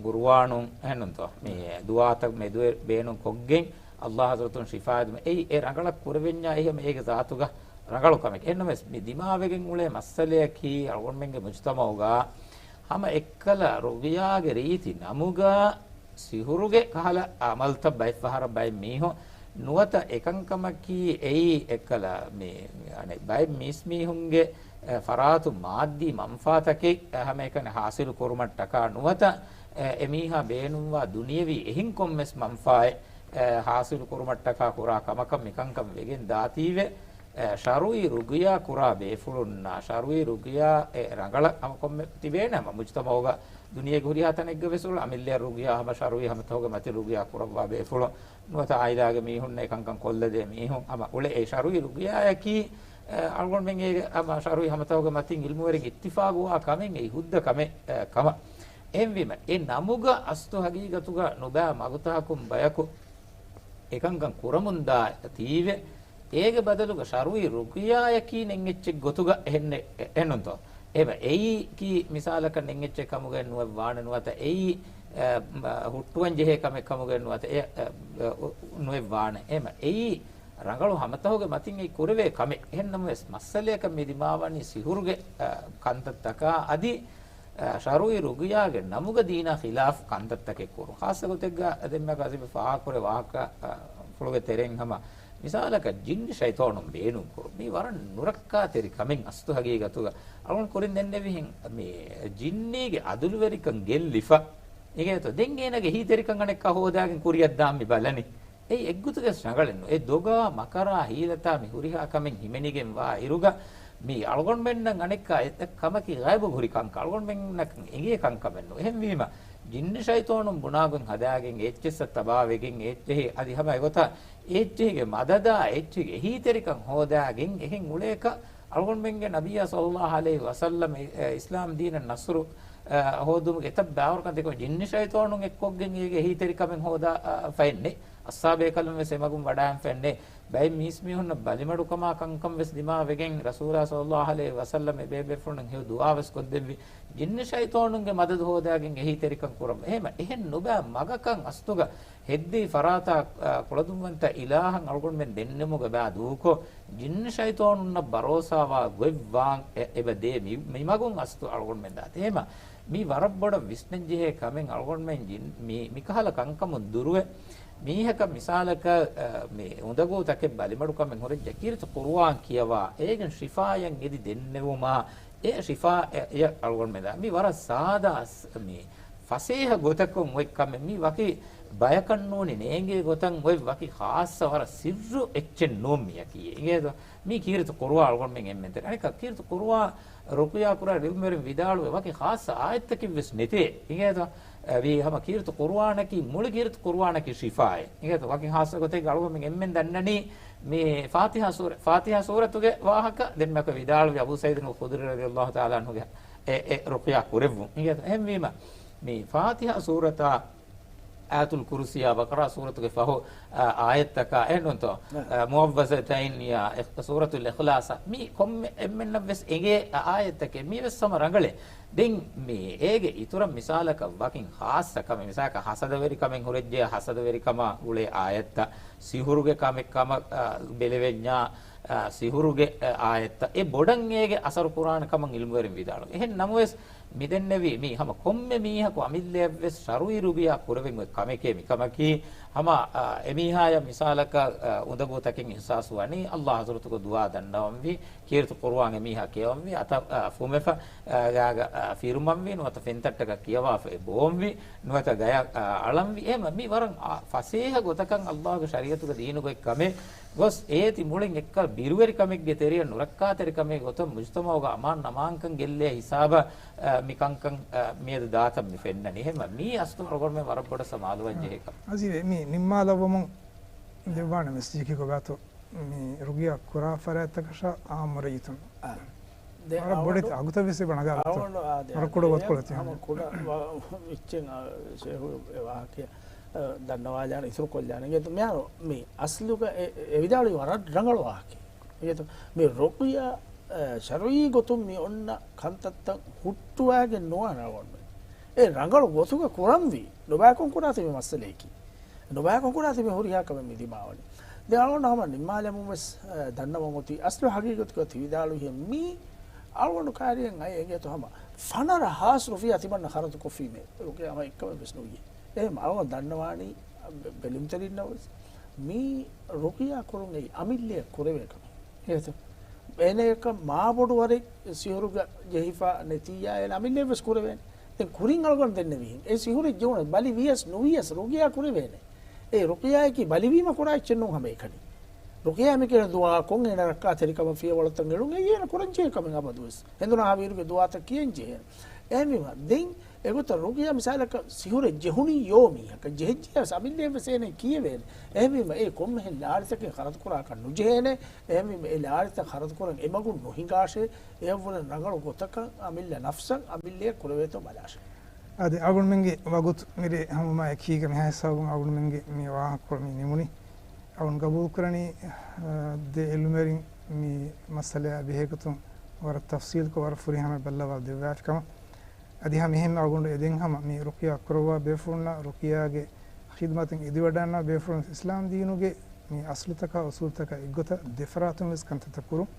ގުރުއާނުން އެހެންނުންތޯ؟ މި ދުޢާތައް މެދުވެ ބޭނުން ކޮށްގެން ﷲ ޙަޟްރަތުން ޝިފާ ދިނުމަށް. އެއީ އެ ރަނގަޅަށް ކުރެވެންޏާ އެހެން އޭގެ ޒާތުގަ ރަނގަޅު ކަމެކޭ. އެހެންނަމަވެސް މި ދިމާވެގެން އުޅޭ މައްސަލަޔަކީ އަޅުގަނޑުމެންގެ މުޖްތަމަޢުގަ ހަމަ އެއްކަލަ ރުގިޔާގެ ރީތި ނަމުގަ ސިހުރުގެ ކަހަލަ އަމަލްތައް ބައެއްފަހަރަށް ބައެއް މީހުން ނުވަތަ އެކަންކަމަކީ އެއީ އެއްކަލަ މި، އަނެއް ބައެއް މީސްމީހުންގެ، އެ، ފަރާތު މާއްދީ މަންފާތަކެއް، އެ، ހަމައެކަނި ޙާޞިލު ކުރުމަށްޓަކާ ނުވަތަ، އެ، އެމީހާ ބޭނުންވާ ދުނިޔަވީ އެހެން ކޮންމެސް މަންފާއެއް، އެ، ޙާޞިލު ކުރުމަށްޓަކާ ކުރާ ކަމަކަށް މިކަންކަން ވެގެން ދާތީވެ، އެ، ޝަރުޢީ ރުގިޔާ ކުރާ ބޭފުޅުންނާ، ޝަރުޢީ ރުގިޔާ އެ ރަނގަޅަށް ހަމަ ކޮންމެ ތިބޭނެ ހަމަ މުޖްތަމަޢުގަ ދުނިޔޭގެ ހުރިހާ ތަނެއްގަ ވެސް އުޅޭ އަމިއްލަ ރުގިޔާ ހަމަ ޝަރުޢީ ހަމަތަހުގެ މަތިން ރުގިޔާ ކުރައްވާ ބޭފުޅުން ނުވަތަ ޢާއިލާގެ މީހުން އެކަންކަން ކޮށްލަދޭ މީހުން ހަމަ އުޅޭ އެ ޝަރުޢީ ރުގިޔާއަކީ، އެ، އަޅުގަނޑުމެން އޭގެ ހަމަ ޝަރުޢީ ހަމަތަހުގެ މަތިން ޢިލްމުވެރިން އިއްތިފާގުވާ ކަމެއް އެއީ ހުއްދަ ކަމެއް، އެ، ކަމަށް. އެހެންވީމަ އެ ނަމުގަ އަސްލު ހަގީގަތުގަ ނުބައި މަގުތަކުން ބަޔަކު އެކަންކަން ކުރަމުންދާ ތީވެ، އޭގެ ބަދަލުގަ ޝަރުޢީ ރުގިޔާއަކީ ނެތް އެއްޗެއް ގޮތުގަ އެހެންނެއް، އެ، އެއްނުންތޯ؟ އެބަ އެއީކީ މިސާލަކަށް ނެތް އެއްޗެއް ކަމުގައެއް ނުވެއްވާނެ ނުވަތަ އެއީ، އެ، މަ، ހުއްޓުވަން ޖެހޭ ކަމެއް ކަމުގައެއް ނުވަތަ އެ، އެ، އެ، އު، ނުވެއްވާނެ. އެމަ އެއީ ރަނގަޅު ހަމަތަހުގެ މަތިން އެއީ ކުރެވޭ ކަމެއް. އެހެންނަމަވެސް މައްސަލަޔަކަށް މި ދިމާވަނީ ސިހުރުގެ، އެ، ކަންތައްތަކާ އަދި ޝަރުޢީ ރުޤިޔާގެ ނަމުގަ ދީނާ ޚިލާފު ކަންތައްތަކެއް ކުރުން. ޚާއްޞަ ގޮތެއްގަ ދެންމެ ކަސިބެ ފާހަގަކުރެ ވާހަކަ ފުޅުގެ ތެރެއިން ހަމަ މިސާލަކަށް ޖިންނި ޝައިޠާނުން ބޭނުން ކުރުން. މީ ވަރަށް ނުރައްކާތެރި ކަމެއް އަސްލު ހަގީގަތުގަ. އަޅުން ކުރިން ދެންނެވިހެން މި ޖިންނީގެ އަދުލުވެރިކަން ގެއްލިފަ. އިނގޭތޯ؟ ދެން އޭނަގެ އެހީތެރިކަން އަނެއްކާ ހޯދާގެން ކުރިއަށްދާން މި ބަލަނީ. އެއީ އެއްގޮތުގެ ރަނގަޅެއްނު. އެ ދޮގާ މަކަރާ ހީލަތާ މި ހުރިހާ ކަމެއް ހިމެނިގެން ވާ އިރުގަ މީ އަޅުގަނޑުމެންނަށް އަނެއްކާ އެ ކަމަކީ ޣައިބު ހުރި ކަންކަން. އަޅުގަނޑުމެންނަށް އެނގޭ ކަންކަމެއްނު. އެހެންވީމަ ޖިންނި ޝައިޠާނުން ބުނާގޮތް ހަދާގެން އެއްޗެއްސަށް ތަބާވެގެން އެއްޗެހި އަދި ހަމަ އެގޮތަށް އެއްޗެހިގެ މަދަދާ އެއްޗެހިގެ އެހީތެރިކަން ހޯދާގެން އެހެން އުޅޭކަށް އަޅުގަނޑުމެންގެ ނަބިއްޔާ ޞައްލައްލާހު ޢަލައިހި ވަސައްލަމް އި-، އިސްލާމް ދީނަށް ނަޞްރު، އަ، ހޯދުމުގެ އެތައް ބާވަރުކަން ދެކޮށް ޖިންނި ޝައިޠާނުން އެއްކޮށްގެން އޭގެ އެހީތެރިކަމެއް ހޯދާ، އަ، ފައެއްނެއް. އަޞްޙާބޭކަލުން ވެސް އެމަގުން ވަޑާން ފެންނެ. ބައެއް މީސްމީހުންނަށް ބަލިމަޑުކަމާ ކަންކަން ވެސް ދިމާވެގެން ރަސޫލާ ޞައްލައްލާހު ޢަލައިހި ވަސައްލަމް އެބޭބޭފުޅުން ހެޔޮ ދުޢާ ވެސް ކޮށްދެއްވި. ޖިންނި ޝައިޠާނުންގެ މަދަދު ހޯދާގެން އެހީތެރިކަން ކުރަން. އެހެމަ އެހެން ނުބައި މަގަކަން އަސްލުގަ ހެއްދީ ފަރާތާ، އަ، ކުޅަދުންވަންތަ އިލާހަށް އަޅުގަނޑުމެން ދެންނެމުގެ ބާ ދޫކޮށް، ޖިންނި ޝައިޠާނުންނަށް ބަރޯސާވާ ގޮތްވާން އެ-، އެބަ ދޭ މި-، މިމަގުން އަސްތު އަޅުގަނޑުމެން ދާތީ. އެހެމަ މީ ވަރަށް ބޮޑަށް ވިސްނަންޖެހޭ ކަމެއް. އަޅުގަނޑުމެން ޖިން-، މި-، މިކަހަލަ ކަންކަމުން ދުރުވެ، މީހަކަށް މިސާލަކަށް، އަ، މި އުނދަގޫ ތަކެއް ބަލިމަޑުކަމެއް ހުރެއްޖެ، ކީރިތި ޤުރުއާން ކިޔަވާ، އޭގެން ޝިފާޔަށް އެދި ދެންނެވުމާ، އެ ޝިފާ އެ-، އެއަށް އަޅުގަނޑުމެން ދާ. މި ވަރަށް ސާދާ ސް-، މި ފަސޭހަ ގޮތަކުން އޮތް ކަމެއް. މީ ވަކި ބަޔަކަށް ނޫނީ ނޭނގޭ ގޮތަށް އޮތް ވަކި ޚާއްޞަ ވަރަށް ސިއްރު އެއްޗެއް ނޫން މިޔަކީ. އިނގޭތޯ؟ މީ ކީރިތި ޤުރުއާން އަޅުގަނޑުމެން އެންމެން ތެރޭ. އަނެކަ ކީރިތި ޤުރުއާން ރުޤުޔާ ކުރާ ޢިލްމުވެރިން ވިދާޅުވެ ވަކި ޚާއްޞަ އާޔަތްތަކެއް ވެސް ނެތޭ. އިނގޭތޯ؟ އެ، ވީ ހަމަ ކީރިތި ޤުރުއާނަކީ، މުޅި ކީރިތި ޤުރުއާނަކީ ޝިފާއެއް. އިނގޭތޯ؟ ވަކި ޚާއްޞަ ގޮތެއްގަ އަޅުގަނޑުމެން އެންމެން ދަންނަނީ މި ފާތިޙާ ސޫރަ-، ފާތިޙާ ސޫރަތުގެ ވާހަކަ ދެންމެ ވިދާޅުވި އަބޫ ސަޢީދު އަލް ޚުދްރީ ރަޟިޔަﷲ ތަޢާލާ ޢަންހުގެ އެ، އެ ރުޤުޔާ ކުރެއްވުން. އިނގޭތޯ؟ އެހެންވީމަ، މި ފާތިޙާ ސޫރަތާ، އާޔަތުލް ކުރުސީއާ، ބަޤަރާ ސޫރަތުގެ ފަހު، އާ، އާޔަތްތަކާ، އެހެންނޫންތޯ؟ ނަ. އާ، މުޢައްވަޒަތައިން ޔާ، އިޚް-، ސޫރަތުލް އިޚްލާޞާ، މި ކޮންމެ އެންމެންނަށް ވެސް އެނގޭ އާ، އާޔަތްތަކެއް. މީ ވެސް ހަމަ ރަނގަޅޭ. ދެން މި އޭގެ އިތުރަށް މިސާލަކަށް ވަކިން ޚާއްޞަ ކަމެއް، މިސާލަކަށް ހަސަދަވެރިކަމެއް ހުރެއްޖެ، ހަސަދަވެރިކަމާ ގުޅޭ އާޔަތްތައް، ސިހުރުގެ ކަމެއް ކަމަށް، އާ، ބެލެވެންޏާ، އާ، ސިހުރުގެ، އާ، އާޔަތްތައް، އެ ބޮޑަށް އޭގެ އަސަރު ކުރާނެ ކަމަށް ޢިލްމުވެރިން ވިދާޅުވި. އެހެން ނަމަވެސް، މި ދެންނެވީ މީ ހަމަ ކޮންމެ މީހަކު އަމިއްލަޔަށްވެސް ޝަރުޢީ ރުޤުޔާ ކުރެވެން އޮތް ކަމެކޭ މިކަމަކީ. ހަމަ، އާ، އެމީހާޔަށް މިސާލަކަށް، އާ، އުނދަގޫތަކެއް އިޙްސާސް ވަނީ، ﷲ ޙަޟްރަތުގަ ދުޢާ ދަންނަވަންވީ، ކީރިތި ޤުރުއާން އެމީހާ ކިޔަވަންވީ، އަތަށް، އާ، ފުމެފަ، އާ، ގާގަ، އާ، ފިރުމަންވީ، ނުވަތަ ފެންތައްޓަކަށް ކިޔަވާފަ އެ ބޯންވީ، ނުވަތަ ގަޔަށް، އާ، އަޅަންވީ. އެހެމަ މި ވަރަށް، އާ، ފަސޭހަ ގޮތަކަށް ﷲގެ ޝަރީޢަތުގަ ދީނުގައި ކަމެއް ގޮސް އޭތި މުޅިން އެއްކަ ބިރުވެރިކަމެއްގެ ތެރެއަށް ނުރައްކާތެރިކަމެއް ގޮތަށް މުޖުތަމަޢުގަ އަމާން ނަމާންކަން ގެއްލޭ ހިސާބަށް، އަ، މި ކަންކަން، އަ، މިއަދު ދާތަން މި ފެންނަނީ. އެހެން މީ އަސްލު އަޅުގަނޑުމެން ވަރަށް ބޮޑަށް ސަމާލުވަން ޖެހޭ ކަމެއް. އަޒީޒޭ، މި ނިންމާލައްވަމުން ދެއްވާނެ މެސެޖަކީ ކޮބާތޯ؟ މި ރުޤިޔާ ކުރާ ފަރާތްތަކަށާ އާއްމު ރައްޔިތުން. އާ. ދެ ވަރަށް ބޮޑެތި އަގުތައް ވެސް އެބަ ނަގާ އަޅުގަނޑު، އާ، ދެ ވަރަށް ކުޑަ އަދި ވަކިކޮޅެއް ތި ހަމަ ކުޑަ ވަ-، އެއްޗެއް، އާ، ޝޭޚު އެ ވާހަކަ، އާ، ދަންނަވާލާނެ، އިތުރު ކޮށްލާނެ. އިނގޭތޯ މިހާރު މި އަސްލުގަ އެ، އެ ވިދާޅުވީ ވަރަށް ރަނގަޅު ވާހަކައެއް. އިނގޭތޯ މި ރުޤުޔާ، އާ، ޝަރުޢީ ގޮތުން މި އޮންނަ ކަންތައްތައް ހުއްޓުވާގެން ނުވާނެ އަޅުގަނޑުމެން. އެ ރަނގަޅު ގޮތުގަ ކުރަންވީ. ނުބައިކޮން ކުރާތިބި މައްސަލަޔަކީ. ނުބައިކޮން ކުރާތިބި ހުރިހާ ކަމެއް މި ދިމާވަނީ. ދެން އަޅުގަނޑު ހަމަ ނިންމާލަމުން ވެސް، އަ، ދަންނަވަން އޮތީ އަސްލު ހަގީގަތުގަ ތި ވިދާޅުވިހެން މީ އަޅުގަނޑު ކާރިއަށް އައި އެނގޭތޯ ހަމަ ފަނަރަ ހާސް ރުފިޔާ ތިމަންނަ ޚަރަދު ކޮށްފީމޭ ރުޤިޔާ ހަމަ އެއްކަމެއް ވެސް ނުވިޔޭ. އެހެން އަޅުގަނޑު ދަންނަވާނީ، އަ، ބެ-، ބެލުންތެރިންނަށް ވެސް މީ ރުޤިޔާ ކުރުން އެއީ އަމިއްލަޔަށް ކުރެވޭ ކަމެއް. އެހެން އޭނަޔަކަށް މާބޮޑު ވަރެއް ސިހުރުގަ ޖެހިފަ ނެތިއްޔާ އޭނަ އަމިއްލަޔަށް ވެސް ކުރެވޭނެ. ދެން ކުރިން އަޅުގަނޑު ދެންނެވިހެން. އެ ސިހުރެއް ޖެހުނަސް ބަލި ވިޔަސް ނުވިޔަސް ރުޤިޔާ ކުރެވޭނެ. އެ ރުޤިޔާއަކީ ބަލިވީމަ ކުރާ އެއްޗެއް ނޫން ހަމައެކަނި. ރުޤިޔާ މިކިޔަން ދުޢާކޮށް އޭނަ ރައްކާތެރިކަމަށް ފިޔަވަޅުތައް އެޅުން އެއީ އޭނަ ކުރަންޖެހޭ ކަމެއް އަބަދުވެސް. ހެނދުނާ ހަވީރުގެ ދުޢާތައް ކިޔަންޖެހޭނެ. އެހެންވީމަ ދެން އެގޮތަށް ރުޤިޔާ މިސާލަކަށް ސިހުރެއް ޖެހުނީ ޔޯ މީހަކަށް ޖެހިއްޖެޔަސް އަމިއްލައަށްވެސް އޭނަ ކިޔެވޭނެ. އެހެންވީމަ އެ ކޮންމެހެން ލާރިތަކެއް ޚަރަދުކުރާކަށް ނުޖެހޭނެ. އެހެންވީމަ އެ ލާރިތައް ޚަރަދުކުރަން އެމަގުން ނުހިނގާށޭ. އެއަށްވުރެ ރަނގަޅު ގޮތަކަށް އަމިއްލަ ނަފްސަށް އަމިއްލައަށް ކުރެވޭތޯ ބަލާށޭ. އާދެ، އަޅުގަނޑުމެންގެ ވަގުތު މިރޭ ހަމަމާ އެކީގަ މިހާ ހިސާބުން އަޅުގަނޑުމެންގެ މި ވާހަކަކޮޅު މި ނިމުނީ. އަޅުން ގަބޫލުކުރަނީ، އަ، ދެ އިލްމުވެރިން މި މައްސަލަޔާ ބެހޭގޮތުން ވަރަށް ތަފްސީލްކޮށް ވަރަށް ފުރިހަމަ ބައްލަވާ ދެއްވާފިކަމަށް. އަދި ހަމަ އެހެން އަޅުގަނޑު އެދެން ހަމަ މި ރުޤިޔާ ކުރައްވާ ބޭފުޅުންނަށް ރުޤިޔާގެ ޚިދުމަތުން އެދިވަޑަންނަ ބޭފުޅުން އިސްލާމް ދީނުގެ މި އަސްލުތަކާ އުސޫލްތަކާ އެއްގޮތަށް ދެފަރާތުން ވެސް ކަންތައްތައް ކުރުން.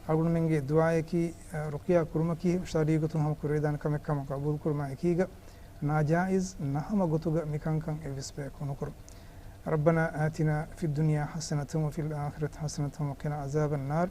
އަޅުގަނޑުމެންގެ ދުޢާއަކީ، އަ، ރުޤިޔާ ކުރުމަކީ ޝަރީޢީ ގޮތުން ހަމަ ކުރެވިދާނެ ކަމެއް ކަމަށް ޤަބޫލުކުރުމާ އެކީގަ، ނާޖާއިޒް ނަހަމަ ގޮތުގަ މިކަންކަން އެއްވެސް ބަޔަކު ނުކުރުން. رَبَّنَا آتِنَا فِي الدُّنْيَا حَسَنَةً وَفِي الْآخِرَةِ حَسَنَةً وَقِنَا عَذَابَ النَّارِ.